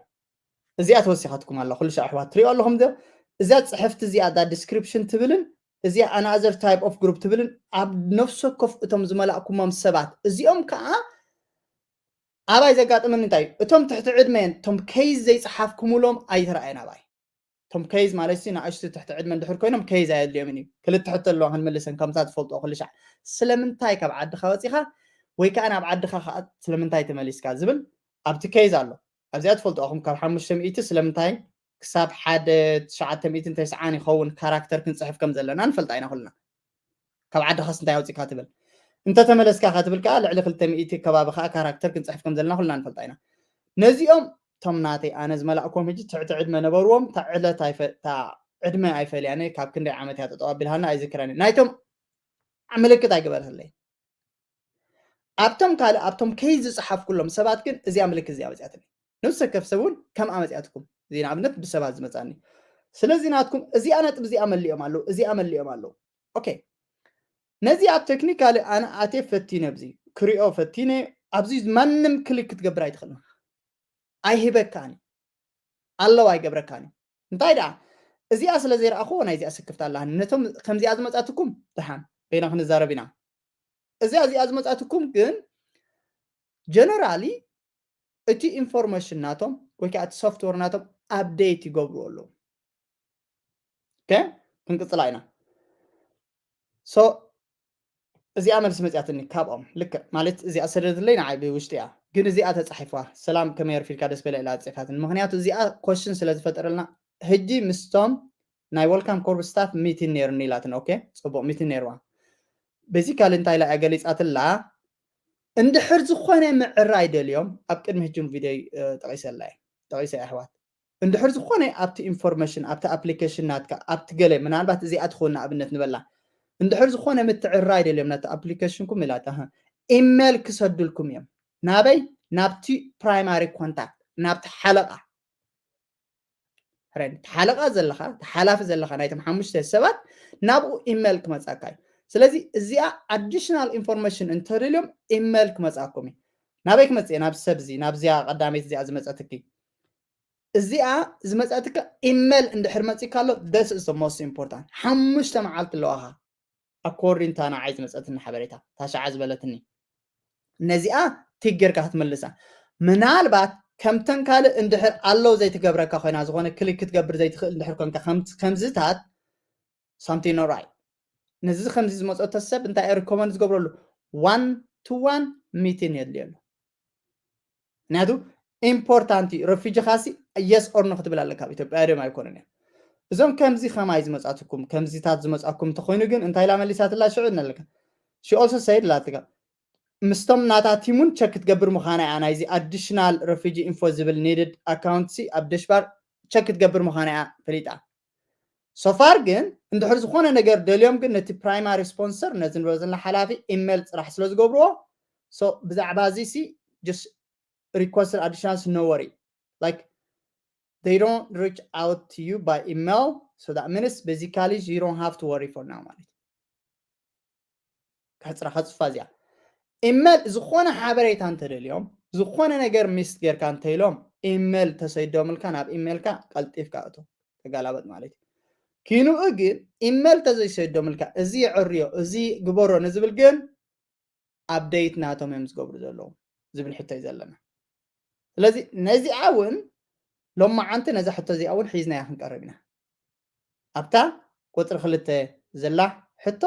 እዚኣ ተወሲኻትኩም ኣላ ኩሉ ሻዕ ኣሕዋት ትሪኦ ኣለኹም ዶ? እዚኣ ፅሕፍቲ እዚኣ እዛ description ትብልን እዚኣ another type of group ትብልን ኣብ ነፍሲ ወከፍ እቶም ዝመላእኩሞም ሰባት እዚኦም ከዓ ኣባይ ዘጋጥመኒ እንታይ እዩ? እቶም ትሕቲ ዕድመን እቶም case ዘይፀሓፍኩምሎም ኣይተረኣየን ኣባይ። እቶም case ማለት ሲ ንኣሽቱ ትሕቲ ዕድመ እንድሕር ኮይኖም case ኣየድልዮምን እዩ። ክልተ ሕቶ ኣለዋ ክንምልሰን ከምታ ትፈልጦ ኩሉ ሻዕ ስለምንታይ ካብ ዓድኻ ወፂኻ ወይ ከዓ ናብ ዓድኻ ከዓ ስለምንታይ ተመሊስካ ዝብል ኣብቲ case ኣሎ። ኣብዚኣ ትፈልጦ ኣኹም ካብ ሓሙሽተ ሚእቲ ስለምንታይ ክሳብ ሓደ ትሽዓተ ሚእትን ተስዓን ይኸውን ካራክተር ክንፅሕፍ ከም ዘለና ንፈልጣ ኢና ኩልና። ካብ ዓድኻስ እንታይ ኣውፂካ ትብል እንተተመለስካ ከትብል ከዓ ልዕሊ ክልተ ሚእቲ ከባቢ ከዓ ካራክተር ክንፅሕፍ ከም ዘለና ኩልና ንፈልጣ ኢና። ነዚኦም እቶም ናተይ ኣነ ዝመላእኮም ሕጂ ትሕቲ ዕድመ ነበርዎም እታ ዕለት ኣይፈ- እታ ዕድመ ኣይፈልያነ ካብ ክንደይ ዓመት እያ ጠጠው ኣቢልሃና ኣይዝክረን ናይቶም ምልክት ኣይገበረትለይ ኣብቶም ካልእ ኣብቶም case ዝፀሓፍኩሎም ሰባት ግን እዚኣ ምልክት እዚኣ መፅያትኒ ነብሲ ወከፍ ሰብ እውን ከምኣ መፅያትኩም እዚ ንኣብነት ብሰባት ዝመፃኒ ስለዚ ናትኩም እዚኣ ነጥብ እዚኣ መሊኦም ኣለዉ እዚኣ መሊኦም ኣለዉ okay ነዚኣ technically ኣነ ኣትየ ፈቲነ ኣብዚ ክሪኦ ፈቲነ ኣብዚ ማንም click ክትገብር ኣይትኽእልን ኣይህበካን ኣለዋ ኣይገብረካን እዩ እንታይ ደኣ እዚኣ ስለ ዘይረኣኽዎ ናይዚኣ ስክፍታ ኣለሃኒ ነቶም ከምዚኣ ዝመፃትኩም ደሓን በይና ክንዛረብ ኢና እዚኣ እዚኣ ዝመፃትኩም ግን generally እቲ information ናቶም ወይ ከዓ እቲ software ናቶም update ይገብሩ ኣለዉ okay ክንቅፅላ ኢና so እዚኣ መልሲ መፅያትኒ ካብኦም ልክዕ ማለት እዚኣ ሰደድለይ ንዓይ ብውሽጢ እያ ግን እዚኣ ተፃሒፍዋ ሰላም ከመይ ኣርፊድካ ደስ በለ ኢላ ፅሒፋትኒ ምክንያቱ እዚኣ question ስለ ዝፈጠረልና ሕጂ ምስቶም ናይ welcome corps staff meeting ነይሩኒ ኢላትኒ okay ፅቡቅ meeting ነይርዋ basically እንታይ ኢላ እያ ገሊፃትላ እንድሕር ዝኾነ ምዕራይ ደልዮም ኣብ ቅድሚ ሕጂ ቪድዮ ጠቂሰላ ጠቂሰ ኣሕዋት እንድሕር ዝኾነ ኣብቲ information ኣብቲ application ናትካ ኣብቲ ገለ ምናልባት እዚኣ ትኸውን ንኣብነት ንበላ እንድሕር ዝኾነ ምትዕርራይ ደልዮም ናቲ application ኩም ኢላታ email ክሰዱልኩም እዮም ናበይ ናብቲ primary contact ናብቲ ሓለቓ friend ሓለቓ ዘለኻ ሓላፊ ዘለኻ ናይቶም ሓሙሽተ ሰባት ናብኡ email ክመፃካ እዩ ስለዚ እዚኣ additional information እንተደልዮም email ክመፃኩም እዩ ናበይ ክመፅእ ናብ ሰብ እዚ ናብዚኣ ቀዳመይቲ እዚኣ ዝመፀትኪ እዚኣ ዝመፀትካ email እንድሕር መፂካ ኣሎ this is the most important ሓሙሽተ መዓልቲ ኣለዋኻ according እታ ንዓይ ዝመፀትኒ ሓበሬታ እታ ሸዓ ዝበለትኒ ነዚኣ ቲክ ጌርካ ክትምልሳ ምናልባት ከምተን ካልእ እንድሕር ኣለዉ ዘይትገብረካ ኮይና ዝኾነ click ክትገብር ዘይትኽእል እንድሕር ኮንካ ከምዝታት something not right ነዚ ከምዚ ዝመፀቶ ሰብ እንታይ recommend ዝገብረሉ one to one meeting የድልየሉ ምክንያቱ important እዩ refugee ኻሲ yes or no ክትብል ኣለካ ኣብ ኢትዮጵያ ድም ኣይኮነን እዮም እዞም ከምዚ ከማይ ዝመፃትኩም ከምዚታት ዝመፃኩም እንተኮይኑ ግን እንታይ ኢላ መሊሳትላ ሽዑ ኣለካ she also said ላትካ ምስቶም ናታ ቲሙን check ክትገብር ምዃና እያ ናይዚ additional refugee info ዝብል needed account ሲ ኣብ dashboard check ክትገብር ምዃና እያ ፈሊጣ so far ግን እንድሕር ዝኾነ ነገር ደልዮም ግን ነቲ primary sponsor ነዚ ንብሎ ዘለና ሓላፊ email ፅራሕ ስለ ዝገብርዎ so ብዛዕባ እዚ ሲ just request additional no worry like they don't reach out to you by email, so that means basically you don't have to worry for now ማለት እዩ። ከሕፅራ ከፅፋ እዚኣ ኢሜል ዝኾነ ሓበሬታ እንተደልዮም፣ ዝኾነ ነገር ሚስ ጌርካ እንተኢሎም፣ ኢሜል ተሰይዶምልካ ናብ ኢሜልካ ቀልጢፍካ እቶ ተጋላበጥ ማለት እዩ። ኪንኡ ግን ኢሜል ተዘይሰይዶምልካ፣ እዚ የዕርዮ፣ እዚ ግበሮ ንዝብል ግን ኣፕዴት ናቶም እዮም ዝገብሩ ዘለዉ ዝብል ሕቶ እዩ ዘለና። ስለዚ ነዚኣ እውን ሎማዓንቲ ነዛ ሕቶ እዚኣ እውን ሒዝናያ ክንቀርብ ኢና። ኣብታ ቁፅሪ ክልተ ዘላ ሕቶ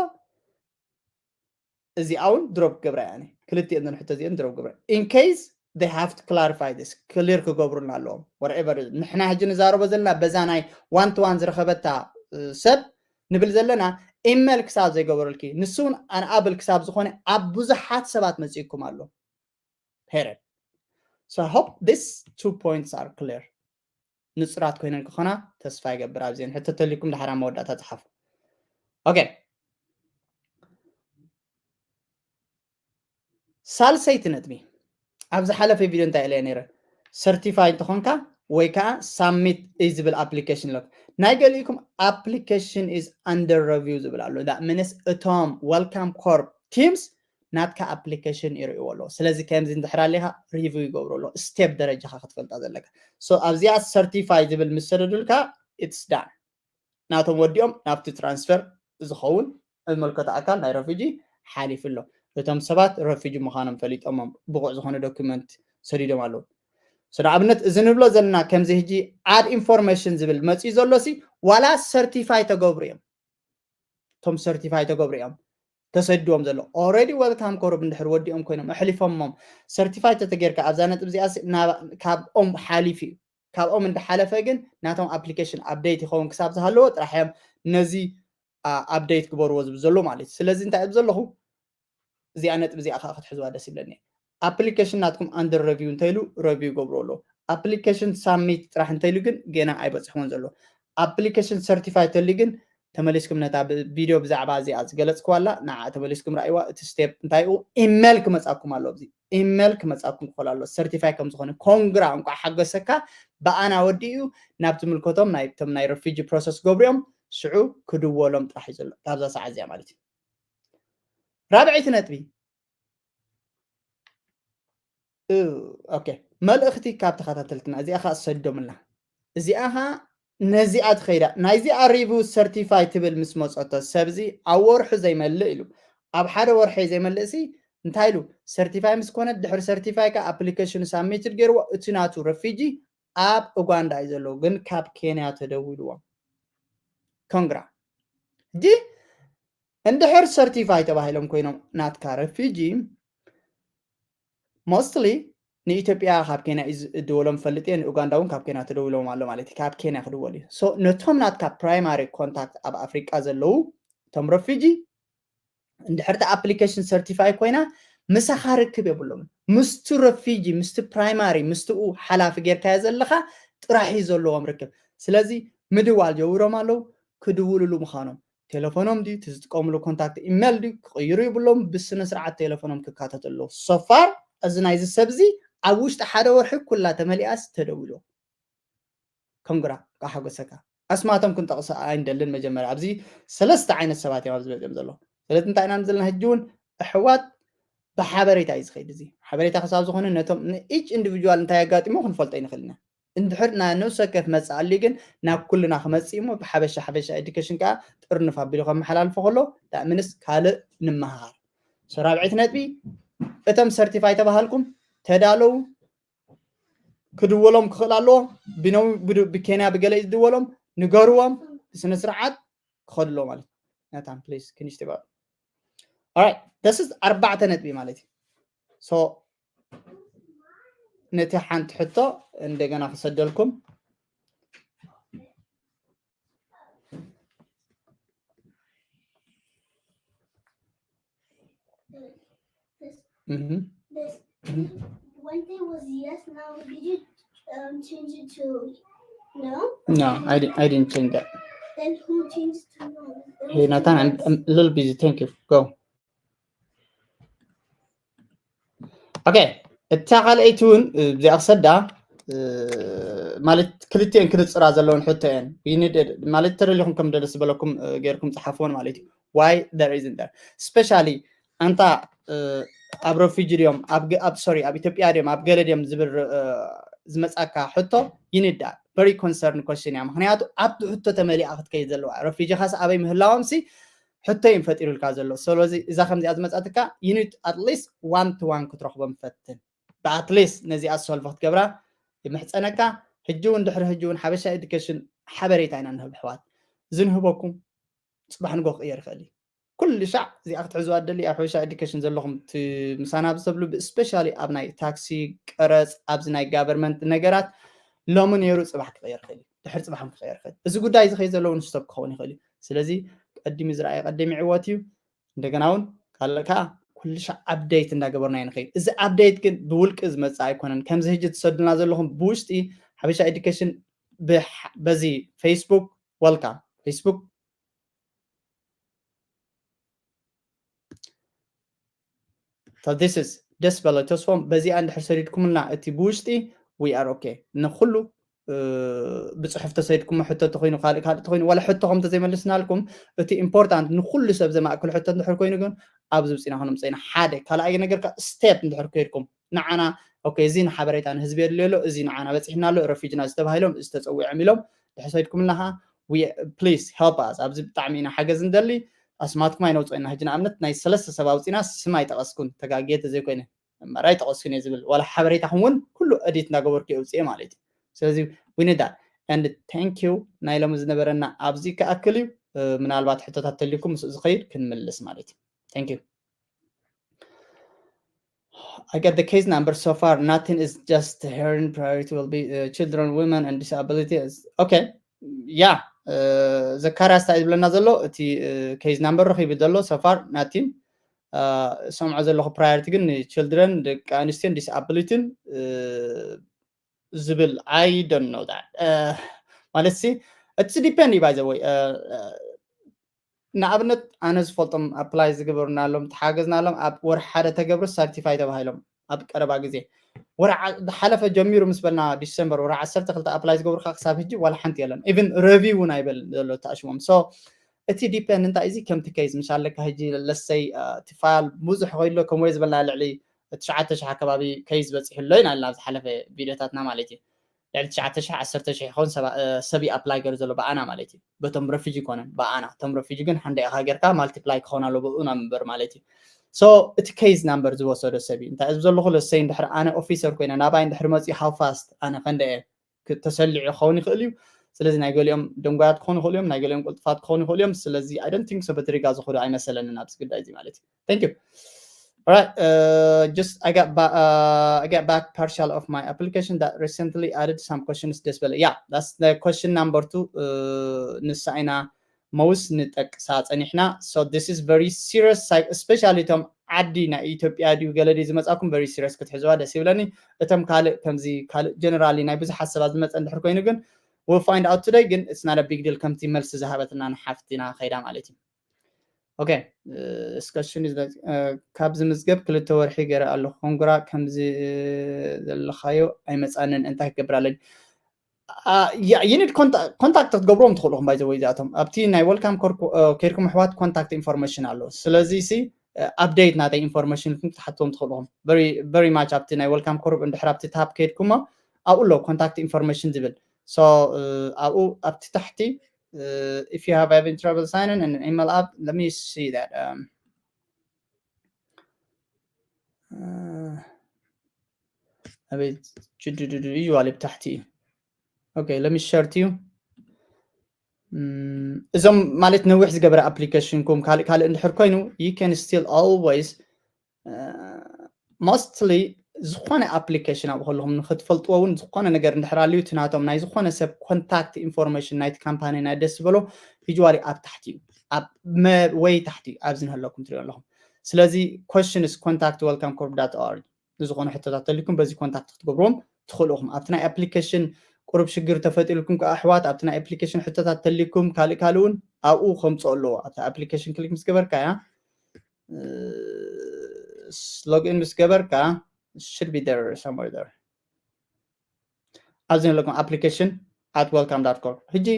እዚኣ እውን ድሮፕ ክገብራ እያ። ክልቲኤን ዘን ሕቶ እዚአን ድሮፕ ክገብራ in case they have to clarify this, ክሊር ክገብሩልና ኣለዎም። Whatever ንሕና ሕጂ ንዛረቦ ዘለና በዛ ናይ ዋን ቱ ዋን ዝረኸበታ ሰብ ንብል ዘለና ኢሜል ክሳብ ዘይገበረልኪ፣ ንሱ እውን ኣንኣብል ክሳብ ዝኾነ ኣብ ብዙሓት ሰባት መፂእኩም ኣሎ። Period. So I hope these two points are clear. ንፁራት ኮይነን ክኾና ተስፋ ይገብር። ኣብዚአን ሕቶ ተልኩም ድሓር ኣብ መወዳእታ ፀሓፉ። ኦኬ፣ ሳልሰይቲ ነጥቢ፣ ኣብ ዝሓለፈ ቪድዮ እንታይ ኢለ ነይረ? ሰርቲፋይ እንተኾንካ ወይ ከዓ ሳሚት እዩ ዝብል ኣፕሊኬሽን ኣሎ። ናይ ገሊእኩም application is under review ዝብል ኣሎ። That means እቶም Welcome Corp teams ናትካ ኣፕሊኬሽን ይርእይዎ ኣለዎ። ስለዚ ከምዚ እንድሕር ኣሊኻ ሪቪው ይገብሩ ኣለዎ። ስቴፕ ደረጃኻ ክትፈልጣ ዘለካ። So ኣብዚኣ ሰርቲፋይ ዝብል ምስ ሰደዱልካ it's done። ናቶም ወዲኦም ናብቲ ትራንስፈር ዝኸውን ዝመልከቶ ኣካል ናይ ረፊጂ ሓሊፉ ኣሎ። እቶም ሰባት ረፊጂ ምዃኖም ፈሊጦሞም ብቑዕ ዝኾነ ዶክመንት ሰዲዶም ኣለዉ። So ንኣብነት እዚ ንብሎ ዘለና ከምዚ ሕጂ add information ዝብል መፂኡ ዘሎ ሲ ዋላ ሰርቲፋይ ተገብሩ እዮም። እቶም ሰርቲፋይ ተገብሩ እዮም ተሰድዎም ዘሎ። Already Welcome Corp እንድሕር ወዲኦም ኮይኖም ኣሕሊፎሞም ሰርቲፋይ ተተጌርካ ኣብዛ ነጥብ እዚኣ ሲ ናባ-፣ ካብኦም ሓሊፉ እዩ። ካብኦም እንዳሓለፈ ግን ናቶም ኣፕሊኬሽን ኣፕዴት ይኸውን ክሳብ ዝሃለዎ ጥራሕ እዮም ነዚ ኣፕዴት ግበርዎ ዝብል ዘሎ ማለት እዩ። ስለዚ እንታይ እብ ዘለኹ እዚኣ ነጥብ እዚኣ ከዓ ክትሕዝዋ ደስ ይብለኒ። ኣፕሊኬሽን ናትኩም under review እንተኢሉ ረቪው ገብሩ ኣሎ። ኣፕሊኬሽን ሳሚት ጥራሕ እንተኢሉ ግን ገና ኣይበፅሕዎን ዘሎ። ኣፕሊኬሽን ሰርቲፋይ ተሊ ግን ተመሊስኩም ነታ ብ-፣ ቪድዮ ብዛዕባ እዚኣ ዝገለፅክዋ ኣላ፣ ንዓ ተመሊስኩም ረኣይዋ። እቲ ስቴፕ እንታይ እዩ? ኢሜል ክመፃኩም ኣሎ። ኣብዚ ኢሜል ክመፃኩም ክኽእል ኣሎ። ሰርቲፋይ ከም ዝኾነ ኮንግራ፣ እንቋዕ ሓገሰካ፣ ብኣና ወዲኡ ናብ ትምልከቶም ናይ፣ እቶም ናይ ረፊጂ ፕሮሰስ ገብሪኦም ሽዑ ክድወሎም ጥራሕ እዩ ዘሎ ካብዛ ሰዓት እዚኣ ማለት እዩ። ራብዐይቲ ነጥቢ፣ እ፣ ኦኬ፣ መልእኽቲ ካብ ተኸታተልትና፣ እዚኣ ኸዓ ሰዶምልና። እዚኣ ኸዓ ነዚኣ ትኸይዳ። ናይዚኣ ሪቪው ሰርቲፋይ ትብል ምስ መጸቶ፣ ሰብዚ ኣብ ወርሑ ዘይመልእ ኢሉ፣ ኣብ ሓደ ወርሒ ዘይመልእ ሲ እንታይ ኢሉ? ሰርቲፋይ ምስ ኮነ፣ ድሕሪ ሰርቲፋይ ከኣ ኣፕሊኬሽኑ ሳብሚትድ ገይርዎ፣ እቲ ናቱ ረፊጂ ኣብ ኡጋንዳ እዩ ዘለዎ፣ ግን ካብ ኬንያ ተደዊልዎም። ኮንግራ። ሕጂ እንድሕር ሰርቲፋይ ተባሂሎም ኮይኖም ናትካ ረፊጂ፣ ሞስትሊ ንኢትዮጵያ ካብ ኬንያ እዩ ዝድወሎም ፈልጥ እየ፣ ንኡጋንዳ እውን ካብ ኬንያ ተደዊሎም ኣሎ ማለት እዩ። ካብ ኬንያ ክድወል እዩ። ሶ ነቶም ናትካ ፕራይማሪ ኮንታክት ኣብ ኣፍሪቃ ዘለዉ እቶም ረፊጂ፣ እንድሕር እቲ ኣፕሊኬሽን ሰርቲፋይ ኮይና ምሳኻ ርክብ የብሎምን። ምስቲ ረፊጂ፣ ምስቲ ፕራይማሪ፣ ምስትኡ ሓላፊ ጌርካዮ ዘለኻ ጥራሕ እዩ ዘለዎም ርክብ። ስለዚ ምድዋል ጀዊሮም ኣለዉ፣ ክድውልሉ ምዃኖም። ቴሌፎኖም ድዩ፣ እቲ ዝጥቀምሉ ኮንታክት ኢሜል ድዩ፣ ክቕይሩ ይብሎም፣ ብስነ ስርዓት ቴሌፎኖም ክካተት ኣለዉ። ሶፋር እዚ ናይዚ ሰብዚ ኣብ ውሽጢ ሓደ ወርሒ ኩላ ተመሊኣስ ተደዊሉ። ኮንግራ፣ ካሓጎሰካ። ኣስማቶም ክንጠቕሶ ኣይንደልን። መጀመርያ ኣብዚ ሰለስተ ዓይነት ሰባት እዮም ኣብዚ መፅኦም ዘለዉ። ስለዚ እንታይ ኢና ዘለና ሕጂ እውን ኣሕዋት ብሓበሬታ እዩ ዝኸይድ። እዚ ሓበሬታ ክሳብ ዝኾነ ነቶም ንኢች ኢንዲቪጁዋል እንታይ ኣጋጢሞ ክንፈልጦ ኣይንኽእል ኢና። እንድሕር ናይ ነፍሲ ወከፍ መፅእ ኣልዩ ግን ናብ ኩልና ክመፅእ እሞ ብሓበሻ ሓበሻ ኤዱኬሽን ከዓ ጥርንፍ ኣቢሉ ከመሓላልፎ ከሎ ዳእምንስ ካልእ ንመሃር። ሶ ራብዐይቲ ነጥቢ እቶም ሰርቲፋይ ተባሃልኩም ተዳለዉ ክድወሎም ክኽእል ኣለዎ። ብነው-፣ ብዱ-፣ ብኬንያ ብገለ እዩ ዝድወሎም፣ ንገርዎም ብስነ ስርዓት ክኸዱ ኣለዎ ማለት እዩ። ናታን ፕሊዝ፣ can you step up? Alright, this is ኣርባዕተ ነጥቢ ማለት እዩ። ሶ ነቲ ሓንቲ ሕቶ እንደገና ክሰደልኩም። Mhm. Mhm. One thing was yes, now did you, um, change it to no? No, I didn't, I didn't change that. Then who changed to no? Hey, Nathan, I'm, I'm a little busy. Thank you. Go. ኦኬ፣ እታ ካልኣይቲ እውን፣ እ፣ ብዚኣ ክሰዳ፣ እ፣ ማለት ክልቲኤን ክልፅራ ዘለውን ሕቶ እየን። We need it። ማለት ተደሊኹም ከም ደስ ዝበለኩም እ፣ ጌርኩም ፀሓፍዎን ማለት እዩ። Why there isn't there? Especially ኣንታ እ፣ ኣብ ረፊጂ ድዮም ኣብ ገ- ኣብ ሶሪ ኣብ ኢትዮጵያ ድዮም ኣብ ገለ ድዮም ዝብል እ፣ ዝመፃካ ሕቶ ይንዳ very concern question እያ። ምክንያቱ ኣብቲ ሕቶ ተመሊኣ ክትከይድ ዘለዋ ረፊጂ ካስ ኣበይ ምህላዎም ሲ ሕቶ እዩ ፈጢሩልካ ዘሎ። ስለዚ እዛ ከምዚኣ ዝመፃትካ you need at least one to one ክትረኽቦም ፈትን። ብኣትሊስት ነዚኣ ሶልቭ ክትገብራ ይምሕፀነካ። ሕጂ እውን ድሕሪ ሕጂ እውን ሓበሻ ኤዱኬሽን ሓበሬታ ኢና ንህብ ኣሕዋት። ዝንህበኩም ፅባሕ ንጎ ክቅየር ይኽእል እዩ። ኩሉ ሻዕ እዚኣ ክትሕዝዋ ደሊ ኣብ ሓበሻ ኤዱኬሽን ዘለኹም እቲ ምሳና ብሰብሉ ብስፔሻሊ ኣብ ናይ ታክሲ ቀረፅ ኣብዚ ናይ ጋቨርንመንት ነገራት ሎሚ ነይሩ ፅባሕ ክቅየር ይኽእል እዩ። ድሕሪ ፅባሕ እውን ክቅየር ይኽእል። እዚ ጉዳይ እዚ ከይ ዘለውን ስቶፕ ክኸውን ይኽእል እዩ። ስለዚ ቀዲሙ ዝረኣየ ቀዲሙ ይዕወት እዩ። እንደገና እውን ካልእ ከዓ ኩሉ ሻዕ ኣፕዴት እንዳገበርና ንኸይድ። እዚ ኣፕዴት ግን ብውልቂ ዝመፅእ ኣይኮነን። ከምዚ ሕጂ ትሰዱና ዘለኹም ብውሽጢ ሓበሻ ኤዱኬሽን በዚ ፌስቡክ ወልካ ፌስቡክ ደስ በለ ተስፎም በዚኣ እንድሕር ሰዲድኩምልና እቲ ብውሽጢ we are okay ንኩሉ ብፅሑፍ ተሰይድኩም ሕቶ ተኮይኑ ካልእ ካልእ ተኮይኑ ዋላ ሕቶ ከም ተዘይመልስናልኩም እቲ ኢምፖርታንት ንኩሉ ሰብ ዘማእክል ሕቶ እንድሕር ኮይኑ ግን ኣብዚ ውፅና ክነምፀ ኢና ሓደ ካልኣይ ነገር ስቴፕ እንድሕር ከይድኩም ንዓና ኦኬ እዚ ንሓበሬታ ንህዝቢ የድልዮ ኣሎ እዚ ንዓና በፂሕና ኣሎ ረፊጅና ዝተባሂሎም እዚ ተፀዊዖም ኢሎም ድሕር ሰይድኩምልና ከዓ please help us ኣብዚ ብጣዕሚ ኢና ሓገዝ እንደሊ ኣስማትኩም ኣይነውፅኦ ኢና ሕጂ ንኣብነት ናይ ሰለስተ ሰብ ኣውፂና ስም ኣይጠቐስኩን ተጋግየ ተዘይኮይነ እምበኣር ኣይጠቐስኩን እየ ዝብል ዋላ ሓበሬታኹም እውን ኩሉ ኤዲት እንዳገበርኩ እየ ውፅኤ ማለት እዩ ስለዚ we need that and thank you ናይ ሎሚ ዝነበረና ኣብዚ ክኣክል እዩ ምናልባት ሕቶታት ተልኩም ምስኡ ዝኸይድ ክንምልስ ማለት እዩ thank you I get the case number so far. Nothing is just hearing priority will be uh, children, women, and disability. Is, okay, yeah. ዘካርያስ እንታይ ዝብለና ዘሎ እቲ ኬዝ ናምበር ረኺቡ ዘሎ so far nothing ሰምዖ ዘለኹ ፕራዮሪቲ ግን ንችልድረን ደቂ ኣንስትዮን ዲስኣቢሊቲን ዝብል I don't know that ማለት ሲ እቲ ዲፔንድ እዩ ባይዘወይ ንኣብነት ኣነ ዝፈልጦም ኣፕላይ ዝገበሩናሎም ተሓገዝናሎም ኣብ ወርሒ ሓደ ተገብሩ ሰርቲፋይ ተባሂሎም ኣብ ቀረባ ግዜ ዝሓለፈ ጀሚሩ ምስ በልና ዲሰምበር ወርሒ ዓሰርተ ክልተ ኣፕላይ ዝገብሩካ ክሳብ ሕጂ ዋላ ሓንቲ የለን ኢቨን ረቪው እውን ኣይበል ዘሎ ተኣሽሞም so እቲ ዲፐንድ እንታይ እዚ ከምቲ ኬዝ ምሽ ኣለካ ሕጂ ለሰይ እቲ ፋይል ብዙሕ ኮይሎ ከምወይ ዝበልና ልዕሊ ትሽዓተ ሽሕ ኣከባቢ ኬዝ በፂሑ ኣሎ ኢና ዝሓለፈ ቪድዮታትና ማለት እዩ ልዕሊ ትሽዓተ ሽሕ ዓሰርተ ሽሕ ይኸውን ሰብ እዩ ኣፕላይ ገይሩ ዘሎ ብኣና ማለት እዩ በቶም ረፊጂ ይኮነን ብኣና እቶም ረፊጂ ግን ሓንደ ኢኻ ጌርካ ማልቲፕላይ ክኸውን ኣሎ ብኡ ናብ ምበር ማለት እዩ so እቲ ኬዝ ናምበር ዝወሰዶ ሰብ እዩ እንታይ እዚ ዘለኹ ለሰይ እንድሕር ኣነ ኦፊሰር ኮይነ ናባይ እንድሕር መፅኡ ሃው ፋስት ኣነ ከንደ እየ ተሰሊዑ ክኸውን ይኽእል እዩ ስለዚ ናይ ገሊኦም ደንጓያት ክኾኑ ይኽእሉ እዮም ናይ ገሊኦም ቁልጥፋት ክኾኑ ይኽእሉ እዮም ስለዚ I don't think so በትሪጋ ዝኽዱ ኣይመሰለንን ኣብዚ ጉዳይ እዚ ማለት እዩ thank you All right, uh, just I got ba- uh, I got back partial of my application that recently added some questions ደስ በለ yeah that's the question number two uh, ንሳ ኢና መውስ ንጠቅሳ ፀኒሕና so this is very serious especially እቶም ዓዲ ናይ ኢትዮጵያ ድዩ ገለ ድዩ ዝመፃኩም very serious ክትሕዝዋ ደስ ይብለኒ እቶም ካልእ ከምዚ ካልእ ጀነራሊ ናይ ብዙሓት ሰባት ዝመፀ እንድሕር ኮይኑ ግን we'll find out today ግን it's not a big deal ከምቲ መልሲ ዝሃበትና ንሓፍትና ከይዳ ማለት እዩ okay እስከሽን ካብ ዝምዝገብ ክልተ ወርሒ ገይረ ኣለኹ ኮንግራ ከምዚ ዘለኻዮ ኣይመፃንን እንታይ ክገብር ኣለኒ you need contact ክትገብሮም ትኽእሉ ባይዘወይ እዚኣቶም ኣብቲ ናይ ወልካም ኮርፕ ከይድኩም ኣሕዋት ኮንታክት ኢንፎርሜሽን ኣሎ ስለዚ ሲ ኣፕዴት ናተይ ኢንፎርሜሽን ክትሓትዎም ትኽእልኹም very much ኣብቲ ናይ ወልካም ኮርፕ እንድሕር ኣብቲ ታፕ ከይድኩሞ ኣብኡ ኣሎ ኮንታክት ኢንፎርሜሽን ዝብል so ኣብኡ ኣብቲ ታሕቲ if you have having trouble signing and email up let me see that um, uh, ኣበይ ጅድድድ እዩ ዋለ ብታሕቲ እዩ okay let me share to you እዞም ማለት ነዊሕ ዝገበረ ኣፕሊኬሽንኩም ካልእ ካልእ እንድሕር ኮይኑ you can still always mostly ዝኾነ ኣፕሊኬሽን ኣብ ከለኹም ንክትፈልጥዎ እውን ዝኾነ ነገር እንድሕር ኣልዩ እቲ ናቶም ናይ ዝኾነ ሰብ ኮንታክት ኢንፎርሜሽን ናይቲ ካምፓኒ ናይ ደስ ዝበሎ ዩዋሊ ኣብ ታሕቲ እዩ ኣብ ወይ ታሕቲ ኣብዚ ንህለኩም ትሪኦ ኣለኹም ስለዚ questions contact welcome corp dot org ንዝኾኑ ሕቶታት ተሊኩም በዚ ኮንታክት ክትገብርዎም ትኽእሉ ኢኹም ኣብቲ ናይ ኣፕሊኬሽን ቁሩብ ሽግር ተፈጢሩልኩም ከዓ ኣሕዋት ኣብቲ ናይ ኣፕሊኬሽን ሕቶታት ተሊኩም ካልእ ካልእ እውን ኣብኡ ከምፅኦ ኣለዎ ኣብቲ ኣፕሊኬሽን ክሊክ ምስ ገበርካ እያ login ምስ ገበርካ should be there somewhere there ኣብዚ ዘለኩም application at welcome dot com። ሕጂ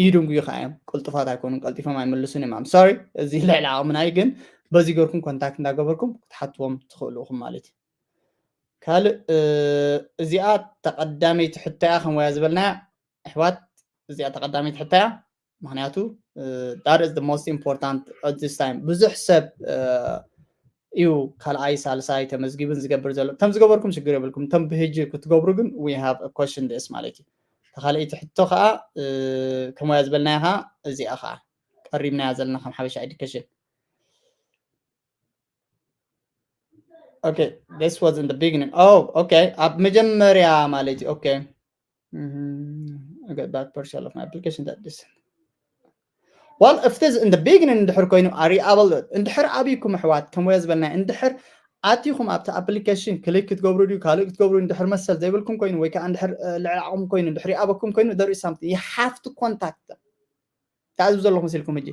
ይድንጉዩ ከዓ እዮም፣ ቅልጡፋት ኣይኮኑን፣ ቀልጢፎም ኣይምልሱን እዮም። I'm sorry፣ እዚ ልዕሊ ዓቕምና እዩ፣ ግን በዚ ገርኩም ኮንታክት እንዳገበርኩም ክትሓትዎም ትኽእሉ ኢኹም ማለት እዩ። ካልእ እዚኣ ተቐዳመይቲ ሕቶ እያ፣ ከም ወያ ዝበልናያ ኣሕዋት፣ እዚኣ ተቐዳመይቲ ሕቶ እያ። ምክንያቱ that is the most important at this time። ብዙሕ ሰብ እዩ ካልኣይ ሳልሳይ ተመዝጊቡን ዝገብር ዘሎ። እቶም ዝገበርኩም ሽግር የብልኩም፣ እቶም ብህጂ ክትገብሩ ግን we have a question this ማለት እዩ። ተካልኣይቲ ሕቶ ከዓ ከም ወያ ዝበልናያ ከዓ እዚኣ ከዓ ቀሪብናያ ዘለና ከም ሓበሻ ኤዱኬሽን። Okay, this was in the beginning. Oh, okay. ኣብ መጀመርያ ማለት እዩ። Okay. Mhm. I got back partial of my application that this. Well, if this in the beginning እንድሕር ኮይኑ ኣሪኣበል እንድሕር ኣብይኩም ኣሕዋት ከም ወያ ዝበልና እንድሕር ኣቲኹም ኣብቲ ኣፕሊኬሽን ክሊክ ክትገብሩ ድዩ ካልእ ክትገብሩ እንድሕር መሰል ዘይብልኩም ኮይኑ ወይ ከዓ እንድሕር ልዕሊ ዓቕም ኮይኑ እንድሕር ይኣበኩም ኮይኑ there is something you have to contact them። ታዝብ ዘለኹም ሲልኩም ሕጂ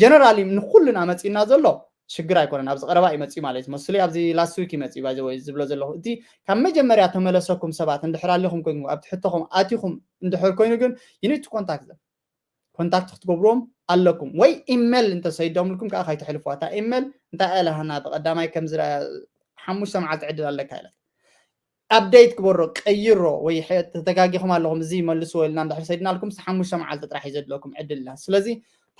ጀነራሊ ንኩልና መፂና ዘሎ ሽግር ኣይኮነን። ኣብዚ ቀረባ እዩ መፂኡ ማለት እዩ። መስሊ ኣብዚ last week ይመፅእ ባይ ወይ ዝብሎ ዘለኹ እቲ ካብ መጀመርያ ተመለሰኩም ሰባት እንድሕር ኣለኹም ኮይኑ ኣብቲ ሕቶኹም ኣቲኹም እንድሕር ኮይኑ ግን you need to contact them። ኮንታክት ክትገብርዎም ኣለኩም ወይ ኢሜል እንተሰይዶምልኩም ከዓ ካይተሕልፍዋ። እታ ኢሜል እንታይ ኣለሃና ብቀዳማይ ከምዚ ሓሙሽተ መዓልቲ ዕድል ኣለካ ኢለት። ኣፕዴት ግበሮ ቀይሮ ወይ ተተጋጊኹም ኣለኹም እዚ መልስዎ ኢልና እንድሕር ሰይድናልኩም ሓሙሽተ መዓልቲ ጥራሕ እዩ ዘድለኩም ዕድልና። ስለዚ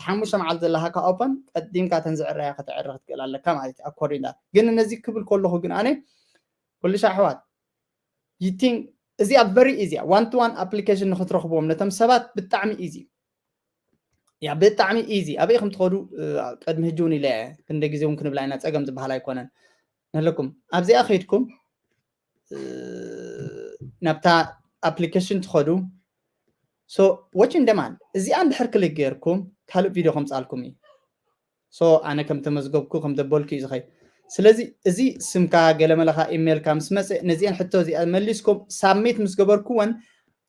ሓሙሽተ መዓልቲ ዘለሃካ ኦፐን ቀዲምካ ተንዝዕረያ ከተዕሪ ክትክእል ኣለካ ማለት እዩ። ኣኮርዲንግ ግን ነዚ ክብል ከለኹ ግን ኣነ ኩልሻ ኣሕዋት ይቲንግ እዚኣ very easy one to one application ንክትረኽብዎም ነቶም ሰባት ብጣዕሚ easy ያ ብጣዕሚ easy ኣበይ ከም ትኸዱ ቅድሚ ሕጂ እውን ኢለ ክንደ ግዜ እውን ክንብላ ኢና። ፀገም ዝበሃል ኣይኮነን። ነለኩም ኣብዚኣ ከይድኩም ናብታ ኣፕሊኬሽን ትኸዱ። So watching demand እዚኣ እንድሕር ክሊክ ገይርኩም ካልእ ቪድዮ ከምፃልኩም እዩ። So ኣነ ከም ተመዝገብኩ ከም ደበልኩ እዩ ዝኸይ። ስለዚ እዚ ስምካ ገለመለኻ ኢሜልካ ምስ መፀ ነዚአን ሕቶ እዚኣ መሊስኩም ሳብሚት ምስ ገበርኩወን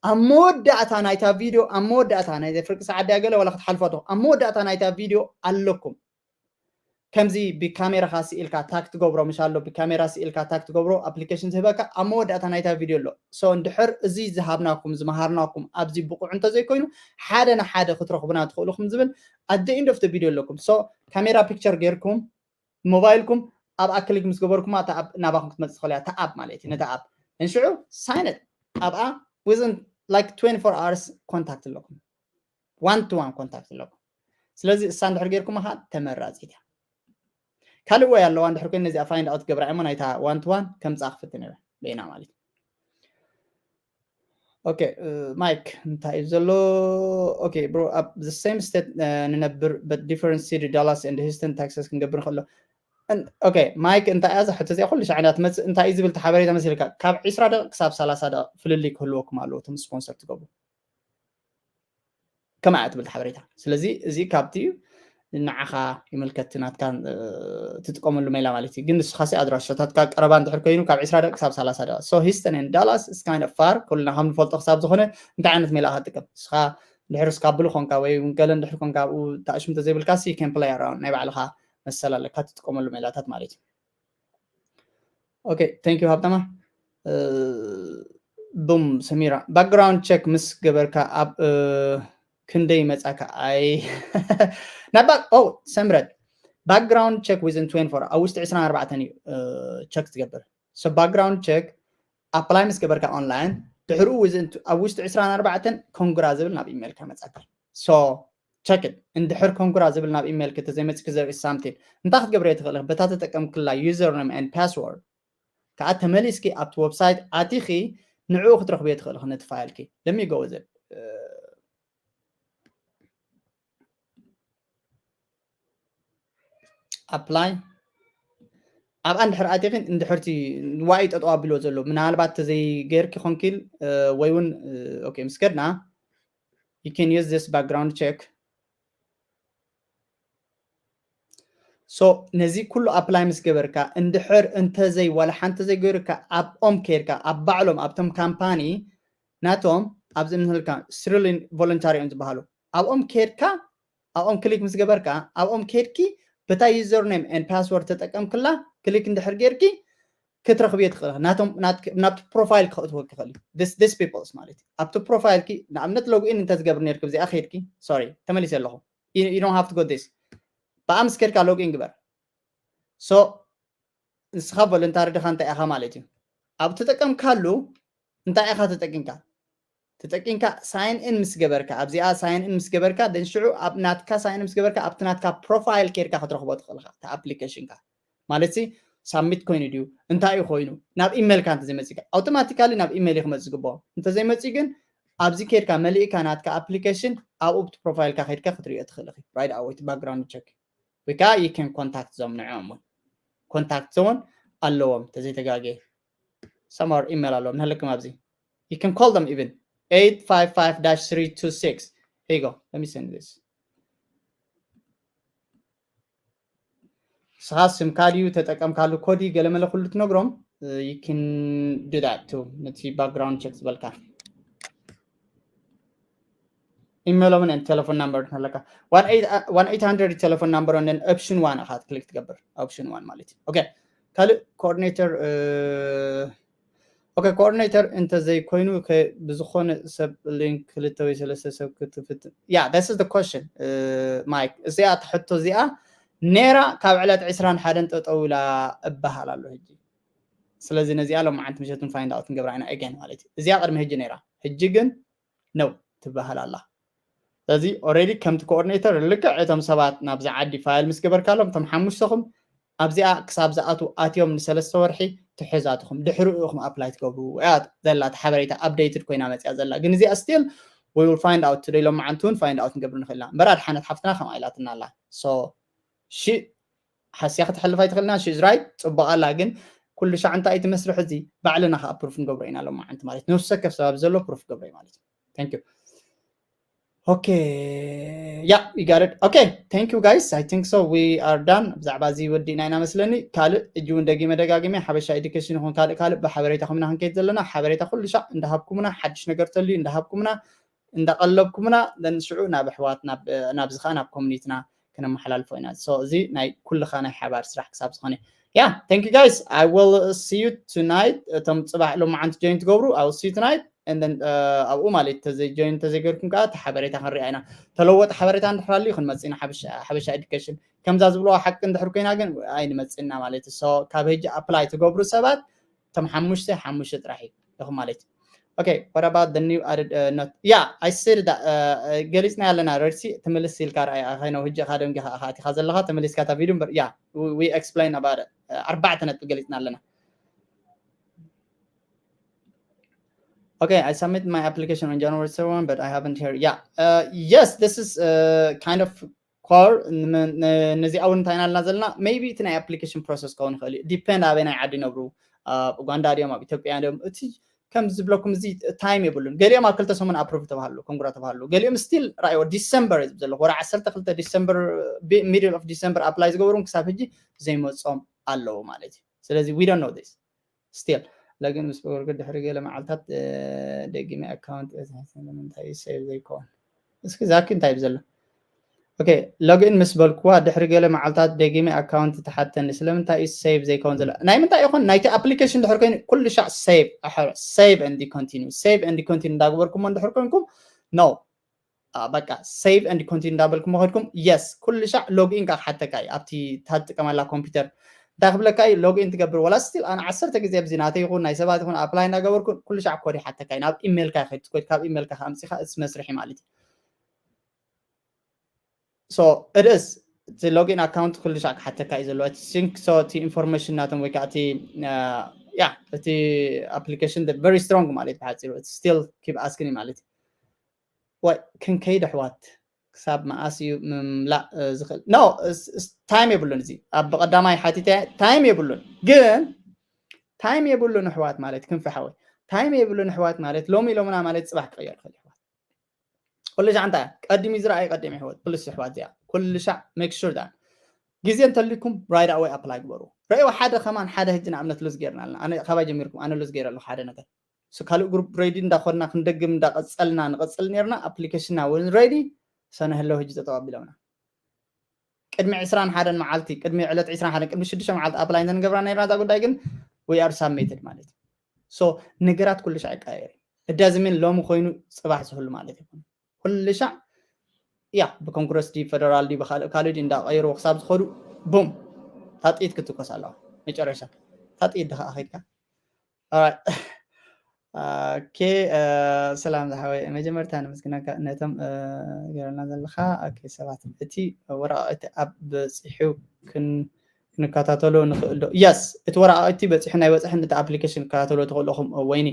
ኣብ መወዳእታ ናይታ ቪድዮ ኣብ መወዳእታ ናይ ፍርቂ ሰዓት ድያ ገለ ዋላ ክትሓልፎ ኣለኹ ኣብ መወዳእታ ናይታ ቪድዮ ኣለኩም። ከምዚ ብካሜራኻ ስኢልካ ታግ ትገብሮ ምሽ ኣሎ ብካሜራ ስኢልካ ታግ ትገብሮ ኣፕሊኬሽን ዝህበካ ኣብ መወዳእታ ናይታ ቪድዮ ኣሎ። So እንድሕር እዚ ዝሃብናኩም ዝመሃርናኩም ኣብዚ ብቑዕ እንተዘይኮይኑ ሓደ ንሓደ ክትረኽቡና ትኽእሉ ኹም ዝብል at the end of the video ኣለኩም። So ካሜራ ፒክቸር ጌርኩም ሞባይልኩም ኣብኣ ክሊክ ምስ ገበርኩማ እታ ኣፕ ናባኹም ክትመፅእ ትኽእል እያ። እታ ኣፕ ማለት እዩ ነታ ኣፕ እንሽዑ ሳይነት ኣብኣ within like twenty-four hours ኮንታክት ኣለኩም። One to one ኮንታክት ኣለኩም። ስለዚ እሳ እንድሕር ጌርኩም ኻ ተመራፂት እያ። ካልእ ወይ ኣለዋ እንድሕር ኮይኑ ነዚኣ ፋይንድ ኣውት ገብራ እሞ ናይታ one to one ከምፃ ክፍትን እየ በይና ማለት እዩ። Okay, ማይክ እንታይ እዩ ዘሎ? Okay bro, ኣብ the same state ንነብር but different city Dallas and Houston Texas ክንገብር ንኽእሎ። Okay ማይክ እንታይ እያ እዛ ሕቶ እዚኣ ኩሉ ሻዕ እንዳትመፅእ እንታይ እዩ ዝብል ሓበሬታ መሲልካ ካብ ዒስራ ደቂቕ ክሳብ ሰላሳ ደቂቕ ፍልልይ ክህልወኩም ኣለዎ እቶም ስፖንሰር ትገብሩ። ከማይ እያ ትብል ሓበሬታ። ስለዚ እዚ ካብቲ እዩ ንዓኻ ይምልከት ናትካ ትጥቀመሉ ሜላ ማለት እዩ። ግን ንስኻሲ ኣድራሻታትካ ቀረባ እንድሕር ኮይኑ ካብ ዒስራ ደቂ ክሳብ ሰላሳ ደቂ so Houston and Dallas is kind of far ኩልና ከም ንፈልጦ ክሳብ ዝኾነ እንታይ ዓይነት ሜላ ክትጥቀም ንስኻ እንድሕር እስካብሉ ኮንካ ወይ ገለ እንድሕር ኮንካ ኣብኡ ተኣሽሙ ተዘይብልካ ሲ can play around ናይ ባዕልኻ መሰል ኣለካ ትጥቀመሉ ሜላታት ማለት እዩ። Okay, thank you ሃብታማ። ቡም ሰሚራ ባክግራውንድ ቸክ ምስ ገበርካ ኣብ ክንደይ መፃካ? ኣይ ናባ ሰምረት ባክግራውንድ ቸክ within twenty-four ኣብ ውሽጢ ዕስራን ኣርባዕተን እዩ ቸክ ትገብር። So ባክግራውንድ ቸክ ኣፕላይ ምስ ገበርካ ኦንላይን ድሕሩ ኣብ ውሽጢ ዕስራን ኣርባዕተን ኮንግራ ዝብል ናብ ኢሜልካ መፃካ። So ቸክድ እንድሕር ኮንግራ ዝብል ናብ ኢሜይል ከተዘይመፅኪ ዘርኢ ሳምቲን እንታይ ክትገብረ ትኽእል በታ ተጠቀምክላ username and password ከዓ ተመሊስኪ ኣብቲ ዌብሳይት ኣቲኺ ንዕኡ ክትረኽብዮ ትኽእል ነቲ ፋይልኪ ለሚጎ ዘ ኣፕላይ ኣብኣ እንድሕር ኣቲኺ እንድሕርቲ ዋይ ጠጠው ኣቢልዎ ዘሎ ምናልባት ተዘይገይርኪ ኮንኪል ወይ እውን ምስ ከድና you can use this background check so ነዚ ኩሉ ኣፕላይ ምስ ገበርካ እንድሕር እንተዘይ ዋላ ሓንቲ ዘይገይሩካ ኣብኦም ከይርካ ኣብ ባዕሎም ኣብቶም ካምፓኒ ናቶም ኣብዚ እንህልካ ስሪሊን ቮለንታሪ እዮም ዝበሃሉ ኣብኦም ከይርካ ኣብኦም ክሊክ ምስ ገበርካ ኣብኦም ከይድኪ በታ username and password ተጠቀምክላ ክሊክ እንድሕር ገይርኪ ክትረኽብዮ ትኽእል ኢኺ። ናቶም ናብቲ ፕሮፋይል ከእትወኪ ይኽእል እዩ። This people ማለት እዩ። ኣብቲ ፕሮፋይልኪ ንኣብነት ሎግኢን እንተዝገብር ነርክ ብዚኣ ከይድኪ፣ ሶሪ፣ ተመሊሰ ኣለኹ። You don't have to go this። ብኣምስ ከድካ ሎግኢን ግበር። So ንስኻ ቮለንታሪ ድኻ እንታይ ኢኻ ማለት እዩ። ኣብ ተጠቀምካሉ እንታይ ኢኻ ተጠቂምካ? ተጠቂምካ ሳይን ኢን ምስ ገበርካ፣ ኣብዚኣ ሳይን ኢን ምስ ገበርካ፣ ደን ሽዑ ኣብ ናትካ ሳይን ኢን ምስ ገበርካ ኣብቲ ናትካ ፕሮፋይል ከይድካ ክትረኽቦ ትኽእል ኢኻ፣ እቲ ኣፕሊኬሽንካ ማለት ሲ ሳብሚት ኮይኑ ድዩ እንታይ እዩ ኮይኑ ናብ ኢሜልካ እንተዘይመፂካ ኣውቶማቲካሊ ናብ ኢሜል እዩ ክመፅእ ዝግብኦ። እንተዘይመፅኡ ግን ኣብዚ ከይድካ መሊእካ ናትካ ኣፕሊኬሽን ኣብኡ ብቲ ፕሮፋይልካ ከይድካ ክትሪኦ ትኽእል ኢኺ። ራይት ኣወይ እቲ ባክግራውንድ ቸክ ወይ ከዓ you can contact them ንዕኦም እውን ኮንታክት እውን ኣለዎም ተዘይተጋጌ ሰማር ኢሜል ኣለዎም ንህልክም ኣብዚ you can call them even eight five five dash three two six. Here you go. Let me send this. ስኻ ስምካ ድዩ ተጠቀምካሉ ኮዲ ገለመለ ኩሉ ትነግሮም። You can do that too። ነቲ ባክግራውንድ ቸክ ዝበልካ ኢሜሎምን ቴሌፎን ናምበር ኣለካ። One eight hundred ቴሌፎን ናምበር ን ኦፕሽን ዋን ኢኻ ክሊክ ትገብር። ኦፕሽን ዋን ማለት እዩ። ኦኬ ካልእ ኮኦርዲኔተር ኦኬ ኮኦርዲኔተር እንተዘይኮይኑ ብዝኾነ ሰብ ሊንክ ክልተ ወይ ሰለስተ ሰብ ክትፍትን ያ this is the question ማይክ። እዚኣ ትሕቶ እዚኣ ኔራ ካብ ዕለት ዕስራን ሓደን ጠጠው ኢላ እበሃል ኣሎ ሕጂ። ስለዚ ነዚኣ ሎም መዓንቲ ምሸትን ፋይንድ ኣውት ንገብራ ኢና ኤገን ማለት እዩ። እዚኣ ቅድሚ ሕጂ ኔራ ሕጂ ግን ነው ትበሃል ኣላ። ስለዚ ኦልሬዲ ከምቲ ኮኦርዲኔተር ልክዕ እቶም ሰባት ናብዚ ዓዲ ፋይል ምስ ገበርካሎም እቶም ሓሙሽተኹም ኣብዚኣ ክሳብ ዝኣትዉ ኣትዮም ንሰለስተ ወርሒ ትሕዛትኹም ድሕሪኡ ኢኹም ኣፕላይ ትገብሩ እያ ዘላ እቲ ሓበሬታ ኣፕደይትድ ኮይና መፅያ ዘላ ግን እዚኣ ስቲል we will find out today ሎም መዓንቲ እውን ፋይንድ ኣውት ንገብር ንኽእልና እምበር ኣድሓነት ሓፍትና ከምኣ ኢላትና ኣላ። So ሺ ሓስያ ክትሕልፍ ኣይትኽእልና ሺ ዝራይ ፅቡቅ ኣላ ግን ኩሉ ሻዕ እንታይ እቲ መስርሕ እዚ ባዕልና ከዓ ፕሩፍ ንገብሮ ኢና ሎም መዓንቲ ማለት ነፍሲ ወከፍ ሰብ ኣብዚ ዘሎ ፕሩፍ ገብሮ እዩ ማለት እዩ። Thank you. Okay yeah you got it. Okay thank you guys. I think so we are done. ብዛዕባ እዚ ወዲእና ኢና መስለኒ። ካልእ እጂ እውን ደጊመ ደጋጊመ ሓበሻ ኤዱኬሽን ይኹን ካልእ ካልእ ብሓበሬታኹም ኢና ክንከይድ ዘለና። ሓበሬታ ኩሉ ሻዕ እንዳሃብኩምና ሓድሽ ነገር ተልዩ እንዳሃብኩምና እንዳቀለብኩምና then ሽዑ ናብ ኣሕዋት ናብ ናብዚ ከዓ ናብ ኮሚኒቲና ክነመሓላልፎ ኢና። So እዚ ናይ ኩልኻ ናይ ሓባር ስራሕ ክሳብ ዝኾነ yeah thank you guys. I will see you tonight. እቶም ፅባሕ ሎም መዓንቲ ጆይን ትገብሩ I will see you tonight. And then ኣብኡ ማለት ተዘይጆይን ተዘይገርኩም ከዓ እቲ ሓበሬታ ክንሪኣ ኢና። ተለወጠ ሓበሬታ እንድሕር ኣልዩ ክንመፅእ ኢና። ሓበሻ ኤዱኬሽን ከምዛ ዝብለዋ ሓቂ እንድሕር ኮይና ግን ኣይንመፅእና ማለት እዩ። So ካብ ሕጂ ኣፕላይ ትገብሩ ሰባት እቶም ሓሙሽተ ሓሙሽተ ጥራሕ እዩ ኢኹም ማለት እዩ። Okay what about the new added uh, not yeah I said that ገሊፅና ያለና ረድሲ ትምልስ ኢልካ ርኣያ ከይነው ሕጂ ኢኻ ደንጊኻ ኢኻ ኣቲኻ ዘለኻ ተመሊስካ እታ ቪድዮ እምበር yeah we explain about it. ኣርባዕተ ነጥቢ ገሊፅና ኣለና። Okay I submit my application on January seven but I haven't heard yeah uh, yes this is uh, kind of core ነዚ እውን እንታይ ኢና ዘለና ዘለና maybe እቲ ናይ ኣፕሊኬሽን ፕሮሰስ ክኸውን ይኽእል እዩ። ዲፔንድ ኣበይ ናይ ዓዲ ይነብሩ ኣብ ኡጋንዳ ድዮም ኣብ ኢትዮጵያ ድዮም እቲ ከም ዝብለኩም እዚ ታይም የብሉን። ገሊኦም ኣብ ክልተ ሰሙን ኣፕሩቭ ተባሃሉ ኮንግራ ተባሃሉ ገሊኦም ስቲል ራእይዎ ዲሰምበር እዩ ዘለኹ ወራ ዓሰርተ ክልተ ዲሰምበር ሚድል ኦፍ ዲሰምበር ኣፕላይ ዝገብሩን ክሳብ ሕጂ ዘይመፆም ኣለዉ ማለት እዩ። ስለዚ we don't know this still login ምስ በገርኩ ድሕሪ ገለ መዓልታት ደጊመ ኣካውንት ንምንታይ ሴቭ ዘይከውን እስኪ ዛኪ እንታይ እዩ ዘሎ? Okay login ምስ በልኩዋ ድሕሪ ገለ መዓልታት ደጊመ ኣካውንት ትሓተኒ ስለምንታይ እዩ ሴቭ ዘይከውን ዘሎ? ናይ ምንታይ ይኹን ናይቲ ኣፕሊኬሽን ድሕር ኮይኑ ኩሉ ሻዕ ሴቭ ኣሕረ save and continue save and continue እንዳግበርኩሞ እንድሕር ኮንኩም no በቃ save and continue እንዳበልኩም መኸድኩም yes ኩሉ ሻዕ ሎግኢን ካ ክሓተካ እዩ ኣብቲ ታትጥቀመላ ኮምፒውተር እንታይ ክብለካ እዩ ሎግኢን ትገብር ወላ ስቲል ኣነ ዓሰርተ ግዜ ኣብዚ ናተይ ይኹን ናይ ሰባት ይኹን ኣፕላይ እንዳገበርኩ ኩሉ ሻዕ ኮድ ይሓተካ እዩ ናብ ኢሜልካ ይኸድ ኮድ ካብ ኢሜልካ ከምፂኻ እቲ መስርሒ ማለት እዩ። So it is እቲ ሎጊን ኣካውንት ኩሉ ሻዕ ክሓተካ እዩ ዘለዎ ሲንክ so እቲ ኢንፎርሜሽን ናቶም ወይ ከዓ እቲ ያ እቲ ኣፕሊኬሽን very strong ማለት ብሓፂሩ still keep asking ማለት እዩ። ወይ ክንከይድ ኣሕዋት ክሳብ መኣስ እዩ ምምላእ ዝኽእል no ታይም የብሉን። እዚ ኣብ ቀዳማይ ሓቲተ ታይም የብሉን ግን ታይም የብሉን ኣሕዋት ማለት ክንፈሓወይ ታይም የብሉን ኣሕዋት ማለት ሎሚ ሎምና ማለት ፅባሕ ክቀየር ይኽእል ኣሕዋት። ኩሉ ሻዕ እንታይ ቀዲም እዩ ዝረኣይ ቀዲም ኣሕዋት ፕሊስ ኣሕዋት እዚኣ ኩሉ ሻዕ make sure that ግዜ እንተልኩም right away apply ግበሩ። ረእይዎ ሓደ ከማን ሓደ ሕጂ ንኣብነት ሉዝ ጌርና ኣለና ኣነ ካባይ ጀሚርኩም ኣነ ሉዝ ጌረ ኣለኹ ሓደ ነገር ካልእ ግሩፕ ሬዲ እንዳኾንና ክንደግም እንዳቐፀልና ንቐፅል ነርና ኣፕሊኬሽንና እውን ሬዲ ሰነህለው ሕጂ ጠጠው ኣቢሎምና። ቅድሚ ዕስራን ሓደን መዓልቲ ቅድሚ ዕለት ዕስራን ሓደን ቅድሚ ሽዱሽተ መዓልቲ ኣፕላይ እንተንገብራ ነርና እዛ ጉዳይ ግን we are submitted ማለት እዩ። So ነገራት ኩሉ ሻዕ ይቀያየር። እዳዝምን ሎሚ ኮይኑ ጽባሕ ዝህሉ ማለት ይኹን ኩሉ ሻዕ ያ ብኮንግረስ ዲ ፌደራል ዲ ብካልእ ካልእ ዲ እንዳቀየሩ ክሳብ ዝኸዱ ቡም ታጥኢት ክትኮስ ኣለዋ። መጨረሻ ታጥኢት ድኻ ኣኸድካ ኦኬ። ሰላም ዝሓወይ፣ መጀመርታ ንምስግነካ ነቶም ገረና ዘለካ። ኦኬ ሰባት፣ እቲ ወረቃቅቲ ኣብ በፂሑ ክንከታተሎ ንክእል ዶ? የስ፣ እቲ ወረቃቅቲ በፂሑ ናይ በፅሕን እቲ ኣፕሊኬሽን ክከታተሎ ትክእሉ ኢኹም ወይኒ።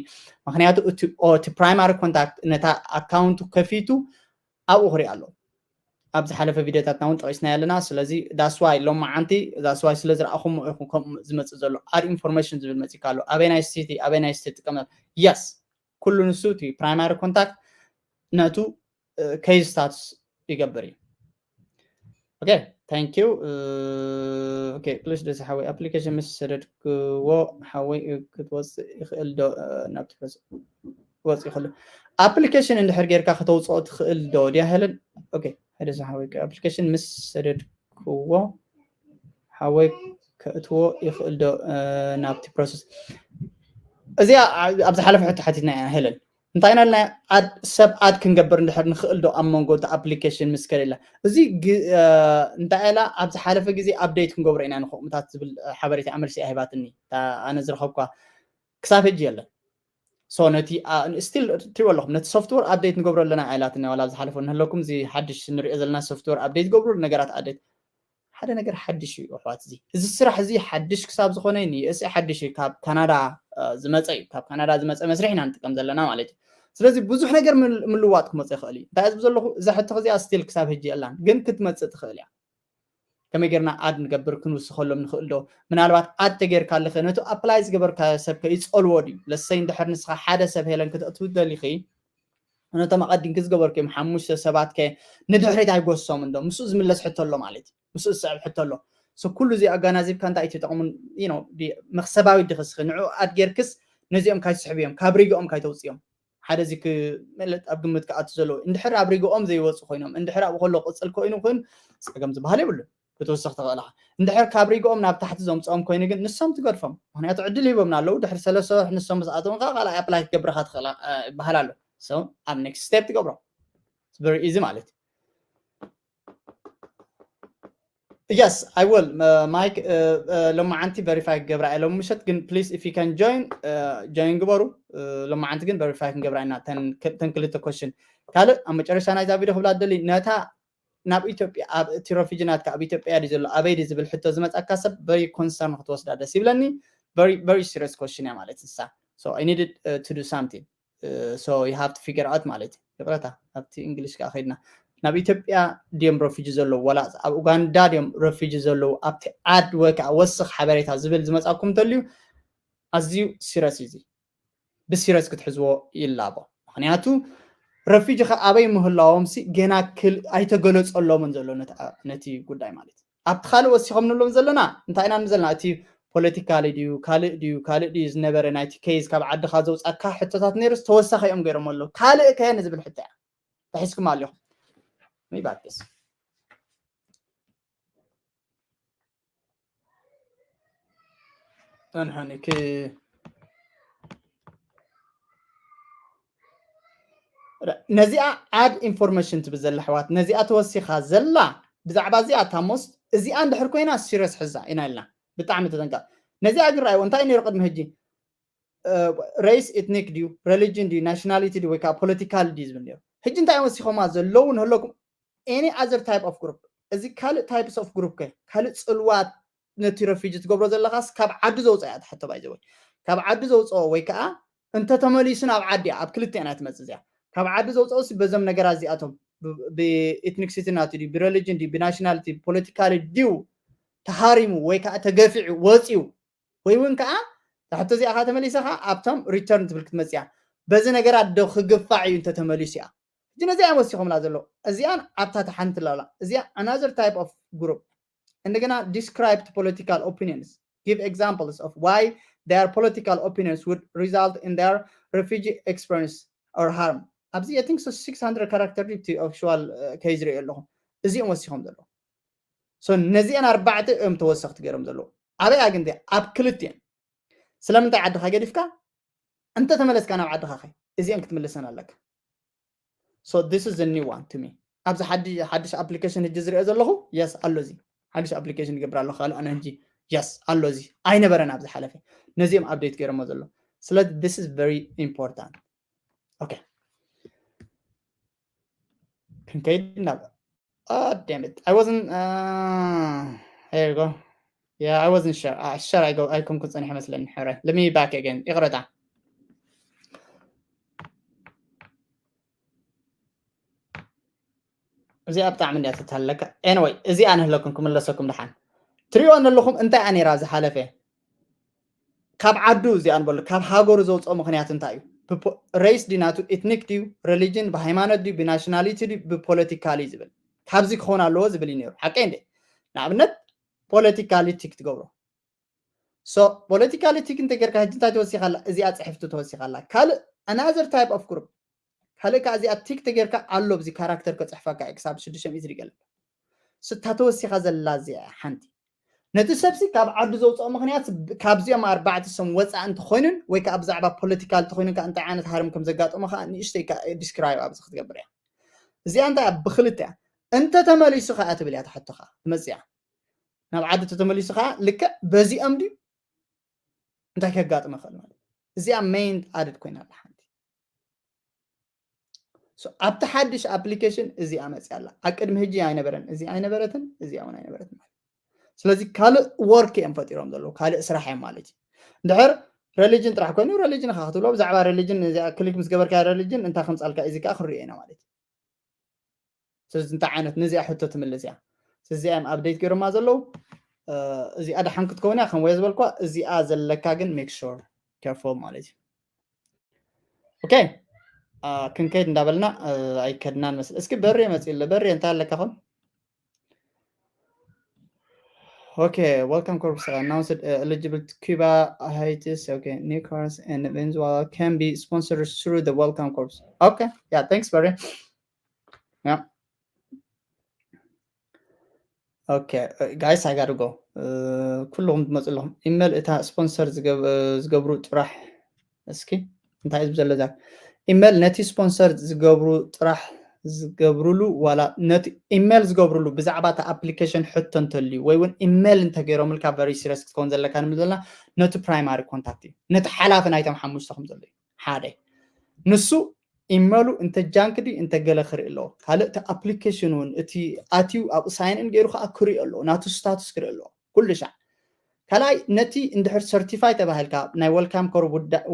ምክንያቱ እቲ ፕራይማሪ ኮንታክት ነታ ኣካውንቱ ከፊቱ ኣብኡ ክሪኣ ኣለዎ። ኣብ ዝሓለፈ ቪዲዮታትና እውን ጠቂስና ኣለና። ስለዚ that's why ሎማዓንቲ that's why ስለ ዝረኣኹም ኢኹም ከምኡ ዝመፅእ ዘሎ። Add information ዝብል መፂካ ኣሎ። ኣበይ ናይ ሲቲ ኣበይ ናይ ስቴት ጥቀም? የስ፣ ኩሉ ንሱ እቲ ፕራይማሪ ኮንታክት ነቱ ከይዝ ስታትስ ይገብር እዩ። ኦኬ፣ thank you። ኦኬ ፕሊስ ደስ ሓወይ፣ ኣፕሊኬሽን ምስ ሰደድክዎ ሓወይ ክትወፅእ ይኽእል ዶ ናብቲ ወፂ ይኽእል? ኣፕሊኬሽን እንድሕር ጌርካ ከተውፅኦ ትኽእል ዶ ድያ ሄለን? ኦኬ፣ ሓደ ሓወይ ኣፕሊኬሽን ምስ ሰደድክዎ ሓወይ ከእትዎ ይኽእል ዶ ናብቲ ፕሮሰስ? እዚኣ ኣብ ዝሓለፈ ሕቶ ሓቲትና ኢና ሄለን። እንታይ ኢና ኢልና? ሰብ ኣድ ክንገብር እንድሕር ንኽእል ዶ ኣብ መንጎ እቲ ኣፕሊኬሽን ምስ ከሌላ? እዚ እንታይ ኢላ ኣብ ዝሓለፈ ግዜ ኣፕዴት ክንገብሮ ኢና ንክምኡታት ዝብል ሓበሬታ መልሲ ኣሂባትኒ። ኣነ ዝረኸብኳ ክሳብ ሕጂ የለን። ሶ ነቲ ስቲል ትሪእዎ ኣለኹም ነቲ ሶፍትወር ኣፕዴት ንገብሮ ኣለና ኣይላትና ዋላ ዝሓለፈ ንህለኩም እዚ ሓድሽ ንሪኦ ዘለና ሶፍትወር ኣፕዴት ገብሩ ነገራት ኣፕዴት ሓደ ነገር ሓድሽ እዩ ኣሕዋት። እዚ እዚ ስራሕ እዚ ሓድሽ ክሳብ ዝኾነ ንዩኤስኤ ሓድሽ እዩ። ካብ ካናዳ ዝመፀ እዩ። ካብ ካናዳ ዝመፀ መስርሕ ኢና ንጥቀም ዘለና ማለት እዩ። ስለዚ ብዙሕ ነገር ምልዋጥ ክመፀ ይኽእል እዩ። እንታይ ዝብ ዘለኹ እዛ ሕቶ እዚኣ ስቲል ክሳብ ሕጂ የላን፣ ግን ክትመፅእ ትኽእል እያ። ከመይ ጌርና ኣድ ንገብር ክንውስኸሎም ንኽእል ዶ? ምናልባት ኣድ ተጌርካ ኣለኸ ነቲ ኣፕላይ ዝገበርካዮ ሰብ ከ ይፀልዎ ድዩ? ለሰይ እንድሕር ንስኻ ሓደ ሰብ ሄለን ክተእትው ደሊኺ ነቶም ኣቐዲምኪ ዝገበርክዮም ሓሙሽተ ሰባት ከ ንድሕሪት ኣይጎሶምን ዶ? ምስኡ ዝምለስ ሕቶ ኣሎ ማለት እዩ። ምስኡ ዝስዕብ ሕቶ ኣሎ። ሶ ኩሉ እዚ ኣጋናዚብካ እንታይ እዩ ተጠቕሙን መክሰባዊ ድኽስኺ ንዕኡ ኣድ ጌርክስ ነዚኦም ካይስሕብዮም ካብ ሪግኦም ካይተውፅዮም ሓደ እዚ ክመለጥ ኣብ ግምት ክኣቱ ዘለዎ እንድሕር ኣብ ሪግኦም ዘይወፁ ኮይኖም እንድሕር ኣብኡ ከሎ ቅፅል ኮይኑ ኮይኑ ፀገም ዝበሃል የብሉን። ክትውስኽ ትኽእል ኢኻ። እንድሕር ካብ ሪግኦም ናብ ታሕቲ ዘምፅኦም ኮይኑ ግን ንሶም ትገድፎም። ምክንያቱ ዕድል ሂቦምና ኣለዉ። ድሕሪ ሰለስተ ወርሒ ንሶም ምስ ኣተዉ ከዓ ካልኣይ ኣፕላይ ክገብርካ ትኽእል ይበሃል ኣሎ። So ኣብ ኔክስት ስቴፕ ትገብሮ። Very easy ማለት እዩ። Yes, I will. ማይክ ሎማዓንቲ ቨሪፋይ ክገብራ እየ ሎም ምሸት ግን please if you can join join ግበሩ። ሎማዓንቲ ግን ቨሪፋይ ክንገብራ ኢና ተን ክልተ ኮሽን። ካልእ ኣብ መጨረሻ ናይዛ ቪድዮ ክብላ ደሊ ነታ ናብ ኢትዮጵያ ኣብ እቲ ረፊጂ ናትካ ኣብ ኢትዮጵያ ድዩ ዘሎ ኣበይ ድዩ ዝብል ሕቶ ዝመፃካ ሰብ very concern ክትወስዳ ደስ ይብለኒ። Very serious question እያ ማለት ንሳ። So I needed to do something. So you have to figure out ማለት እዩ። ይቕረታ ኣብቲ እንግሊሽ ከዓ ከይድና ናብ ኢትዮጵያ ድዮም ረፊጂ ዘለዉ ዋላ ኣብ ኡጋንዳ ድዮም ረፊጂ ዘለዉ ኣብቲ ዓድ ወይ ከዓ ወስኽ ሓበሬታ ዝብል ዝመፃኩም እንተልዩ ኣዝዩ ሲረስ እዩ። እዚ ብሲረስ ክትሕዝዎ ይላቦ። ምክንያቱ ረፊጂ ከ ኣበይ ምህላዎም ሲ ገና ኣይተገለፀሎምን ዘሎ ነቲ ጉዳይ ማለት እዩ። ኣብቲ ካልእ ወሲኾም ንብሎም ዘለና እንታይ ኢና ዘለና እቲ ፖለቲካሊ ድዩ ካልእ ድዩ ካልእ ድዩ ዝነበረ ናይቲ ኬዝ ካብ ዓድኻ ዘውፃካ ሕቶታት ነይሩ ተወሳኺ እዮም ገይሮም ኣለዉ። ካልእ ከ ንዝብል ሕቶ እያ ተሒዝኩም ኣለኹም። ይባርክስ እንሐኒ ክ ነዚኣ ኣድ ኢንፎርሜሽን ትብል ዘላ ኣሕዋት ነዚኣ ተወሲኻ ዘላ ብዛዕባ እዚኣ ታሞስ እዚኣ እንድሕር ኮይና ሲሪየስ ሕዛ ኢና ኢልና ብጣዕሚ ተጠንቀቕ። ነዚኣ ግን ረኣይዎ እንታይ ነይሩ ቅድሚ ሕጂ ሬስ ኤትኒክ ድዩ ሬሊጅን ድዩ ናሽናሊቲ ድዩ ወይ ከዓ ፖለቲካል ድዩ ዝብል ነይሩ። ሕጂ እንታይ እዮም ወሲኾማ ዘለዉ ንህለኩም any other type of group እዚ ካልእ ታይፕስ ኦፍ ግሩፕ ከ ካልእ ፅልዋት ነቲ ረፊጂ ትገብሮ ዘለካስ ካብ ዓዱ ዘውፅኦ እያ ትሕቶ ባይዘወይ ካብ ዓዱ ዘውፅኦ ወይ ከዓ እንተተመሊሱ ናብ ዓዲ እያ ኣብ ክልተ እያ ትመፅእ እዚኣ ካብ ዓዱ ዘውፅኦ ሲ በዞም ነገራት እዚኣቶም ብኤትኒክሲቲ ናቱ ድዩ ብሬሊጅን ድዩ ብናሽናሊቲ ብፖለቲካሊ ድዩ ተሃሪሙ ወይ ከዓ ተገፊዑ ወፂኡ ወይ እውን ከዓ ሕቶ እዚኣ ከዓ ተመሊሰ ከዓ ኣብቶም ሪተርን ትብል ክትመፅእ እያ በዚ ነገራት ዶ ክግፋዕ እዩ እንተተመሊሱ እያ ሕጂ ነዚኣ እዮም ወሲኾምላ ዘለዉ እዚኣን ኣብታ ተሓንቲ ላላ እዚኣ another type of group እንደገና describe political opinions give examples of why their political opinions would result in their refugee experience or harm ኣብዚ I think so six hundred character ቲ actual ከይዝሪኦ ኣለኹ እዚኦም ወሲኾም ዘለዉ ነዚአን ኣርባዕተ እዮም ተወሰኽቲ ገይሮም ዘለዉ ኣበይ ኣግንተ ኣብ ክልቲአን ስለምንታይ ዓድኻ ገዲፍካ እንተ ተመለስካ ናብ ዓድኻ ኸ እዚአን ክትምልሰን ኣለካ። So this is the new one to me። ኣብዚ ሓዲ- ሓድሽ ኣፕሊኬሽን ሕጂ ዝሪኦ ዘለኹ የስ ኣሎ። እዚ ሓድሽ ኣፕሊኬሽን ይገብር ኣለኹ ካልእ ኣነ ሕጂ የስ ኣሎ። እዚ ኣይነበረን ኣብ ዝሓለፈ፣ ነዚኦም ኣፕዴት ገይሮሞ ዘሎ። ስለዚ this is very important። Okay፣ ክንከይድ ናብ Oh, damn it. I wasn't. Uh, here you go. Yeah, I wasn't sure. Uh, sure, I go. I come. Let me back again. ይቕረታ። እዚኣ ብጣዕሚ እንዲያ ትታለካ። Anyway፣ እዚኣ ንህለኩም ክምለሰኩም ድሓን። ትሪኦ ኣለኹም እንታይ ኣኔራ ዝሓለፈ ካብ ዓዱ እዚኣ ንበሉ ካብ ሃገሩ ዘውፅኦ ምኽንያት እንታይ እዩ? ሬስ ድዩ ናቱ፣ ኤትኒክ ድዩ፣ ሪሊጅን፣ ብሃይማኖት ድዩ፣ ብናሽናሊቲ ድዩ፣ ብፖለቲካሊ ዝብል፣ ካብዚ ክኸውን ኣለዎ ዝብል እዩ ነይሩ። ሓቀይ እንደ ንኣብነት ፖለቲካሊ ቲክ ትገብሮ። So ፖለቲካሊ ቲክ እንተጌርካ ሕጂ እንታይ ተወሲኻላ? እዚኣ ፅሕፍቲ ተወሲኻላ። ካልእ ኣናዘር ታይፕ ኦፍ ግሩፕ ካልእ ከዓ እዚኣ ቲክ ተጌርካ ኣሎ ብዚ ካራክተር ከፅሕፈካ እዩ ክሳብ ሽዱሽተ ሚእቲ ዝገለ ስታ ተወሲኻ ዘላ እዚኣ ሓንቲ ነቲ ሰብሲ ካብ ዓዱ ዘውፅኦ ምኽንያት ብ- ካብዚኦም ኣርባዕተ ሰም ወፃእ እንተኾይኑን ወይ ከዓ ብዛዕባ ፖለቲካል እንተኾይኑን ከዓ እንታይ ዓይነት ሃርም ከም ዘጋጠሞ ከዓ ንእሽተይ ከዓ ዲስክራይብ ኣብዚ ክትገብር እያ። እዚኣ እንታይ እያ? ብክልተ እያ። እንተ ተመሊሱ ከዓ ትብል እያ ትሕቶ ከዓ ትመፅእ እያ። ናብ ዓዲ እንተ ተመሊሱ ከዓ ልክዕ በዚኦም ድዩ እንታይ ከጋጥመ ይኽእል ማለት እዩ። እዚኣ ሜይን ኣድድ ኮይና ኣላ ሓንቲ So ኣብቲ ሓድሽ ኣፕሊኬሽን እዚኣ መፅያ ኣላ። ኣብ ቅድሚ ሕጂ ኣይነበረን፣ እዚ ኣይነበረትን፣ እዚኣ እውን ኣይነበረትን ማለት እዩ። ስለዚ ካልእ ወርክ እዮም ፈጢሮም ዘለዉ፣ ካልእ ስራሕ እዮም ማለት እዩ። እንድሕር ሪሊጅን ጥራሕ ኮይኑ ሪሊጅን ኢኻ ክትብሎ፣ ብዛዕባ ሪሊጅን እዚኣ ክሊክ ምስ ገበርካ ሪሊጅን እንታይ ከምፃልካ እዚ ከዓ ክንሪኦ ኢና ማለት እዩ። ስለዚ እንታይ ዓይነት ነዚኣ ሕቶ ትምልስ እያ። ስለዚ እዚኣ እዮም ኣፕዴት ገይሮማ ዘለዉ። እ፣ እዚኣ ደሓን ክትከውን እያ ከም ወየ ዝበልኳ፣ እዚኣ ዘለካ ግን ሜክ ሹር ኬርፉል ማለት እዩ። ኦኬ፣ አ፣ ክንከይድ እንዳበልና እ፣ ኣይከድናን መስል። እስኪ በሬ መፅእ ኣሎ። በሬ እንታይ ኣለካ ኹን? Okay, Welcome Corps announced uh, eligible to Cuba, Haiti, okay, Nicaragua, and Venezuela can be sponsored through the Welcome Corps. Okay, yeah, thanks, Barry. Yeah. Okay, uh, guys, I gotta go. Uh, ኩልኹም ትመፁ ኣለኹም። ኢሜል እታ ስፖንሰር ዝገብ- ዝገብሩ ጥራሕ እስኪ እንታይ እዩ ዘሎ እዛ ኢሜል ነቲ ስፖንሰር ዝገብሩ ጥራሕ ዝገብሩሉ ዋላ ነቲ ኢሜል ዝገብሩሉ ብዛዕባ እቲ ኣፕሊኬሽን ሕቶ እንተልዩ ወይ እውን ኢሜል እንተገይሮምልካ ቨሪ ሲሪየስ ክትከውን ዘለካ ንብል ዘለና ነቲ ፕራይማሪ ኮንታክት እዩ ነቲ ሓላፊ ናይቶም ሓሙሽተ ከም ዘሎ እዩ ሓደ ንሱ ኢመሉ እንተ ጃንክ ድዩ እንተ ገለ ክርኢ ኣለዎ ካልእ እቲ ኣፕሊኬሽን እውን እቲ ኣትዩ ኣብኡ ሳይን ኢን ገይሩ ከዓ ክሪኦ ኣለዎ ናቱ ስታቱስ ክርኢ ኣለዎ ኩሉ ሻዕ ካልኣይ ነቲ እንድሕር ሰርቲፋይ ተባሂልካ ናይ ወልካም ኮር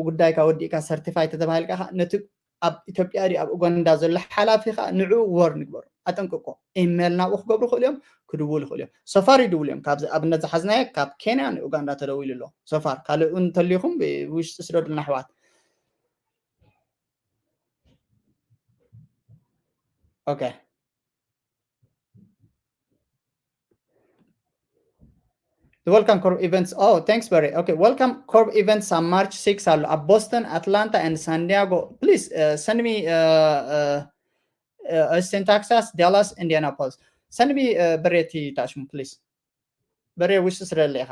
ጉዳይካ ወዲእካ ሰርቲፋይ ተተባሂልካ ከዓ ነቲ ኣብ ኢትዮጵያ ድዩ ኣብ ኡጋንዳ ዘሎ ሓላፊ ከዓ ንዕኡ ወር ንግበሩ ኣጠንቅቆ ኢሜል ናብኡ ክገብሩ ክእሉ እዮም ክድውሉ ክእሉ እዮም ሶፋር ይድውሉ እዮም ካብዚ ኣብነት ዝሓዝናዮ ካብ ኬንያ ንኡጋንዳ ተደዊሉ ኣሎ ሶፋር ካልእ እውን እንተሊኹም ውሽጢ ስደዱልና ኣሕዋት Okay. The Welcome Corp events. Oh, thanks, Barry. Okay, Welcome Corp events on March sixth. I'll at Boston, Atlanta, and San Diego. Please uh, send me uh, uh, uh, Austin, Texas, Dallas, Indianapolis. Send me uh, Barry T. Tashman, please. በሬ ውሽጢ ስለለ ኢኻ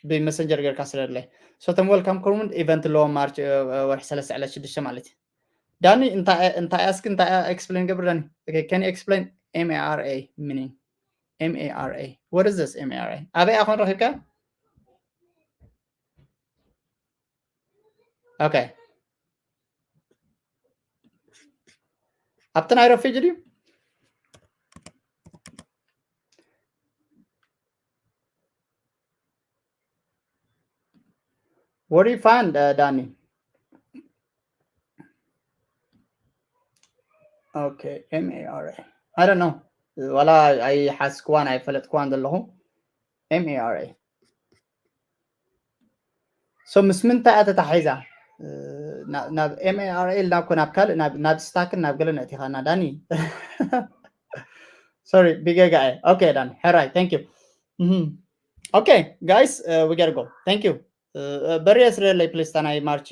ብመሰንጀር ገርካ ስለለ ሶቶም ወልካም ኮርሙንድ ኢቨንት ኣለዎ ማርች ወርሒ ሰለስተ ዕለት ሽዱሽተ ማለት እዩ ዳኒ እንታይ ኣስክ እንታይ ኤክስፕሌን ገብር ዳኒ can you explain M A R A meaning M A R A what is this M A R A ኣበይ ኣኾን ረኺብካ okay ኣብቲ ናይ ረፊጅ ድዩ What do you find, uh, Danny? Okay, M A R A. I don't know. ዋላ ኣይሓስክዋን ኣይፈለጥክዋን ዘለኹ M A R A so ምስ ምንታይ እያ ተታሒዛ ናብ M A R A ኢልና እኮ ናብ ካልእ ናብ ስታክን ናብ ገለ ነእቲኻና ዳኒ sorry ብጌጋ እየ okay ዳኒ ሕራይ thank you okay guys we gotta go thank you በርየ ስለለይ ፕሊስ ታ ናይ ማርች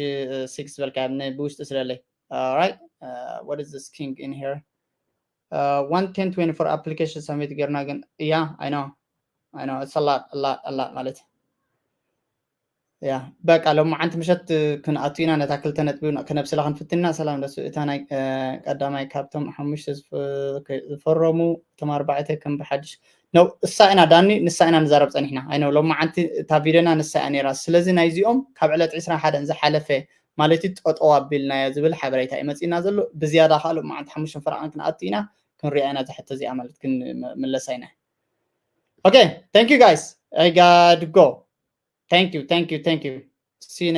ሲክስ ዝበልካ ብውሽጢ ስለለይ right what is this king in here one ten twenty four application submit ጌርና ግን yeah I know I know it's a lot a lot a lot ማለት ያ በቃ ሎማዓንቲ ምሸት ክንኣቱ ኢና። ነታ ክልተ ነጥቢ ከነብስላ ክንፍትና። ሰላም ደሱ፣ እታ ናይ ቀዳማይ ካብቶም ሓሙሽተ ዝፈረሙ እቶም ኣርባዕተ ከም ብሓድሽ ነው። እሳ ኢና ዳኒ፣ ንሳ ኢና ንዛረብ ፀኒሕና። ኣይ ነው ሎማዓንቲ እታ ቪድዮና ንሳ እያ ነይራ። ስለዚ ናይዚኦም ካብ ዕለት ዕስራን ሓደን ዝሓለፈ ማለት እዩ ጠጠው ኣቢልናዮ ዝብል ሓበሬታ እዩ መፂእና ዘሎ። ብዝያዳ ከዓ ሎማዓንቲ ሓሙሽተን ፈረቓን ክንኣቱ ኢና። ክንሪኣ ኢና እዛ ሕቶ እዚኣ ማለት ክንምለሳ ኢና። Okay, thank you guys. I gotta go. Thank you, thank you, thank you. See you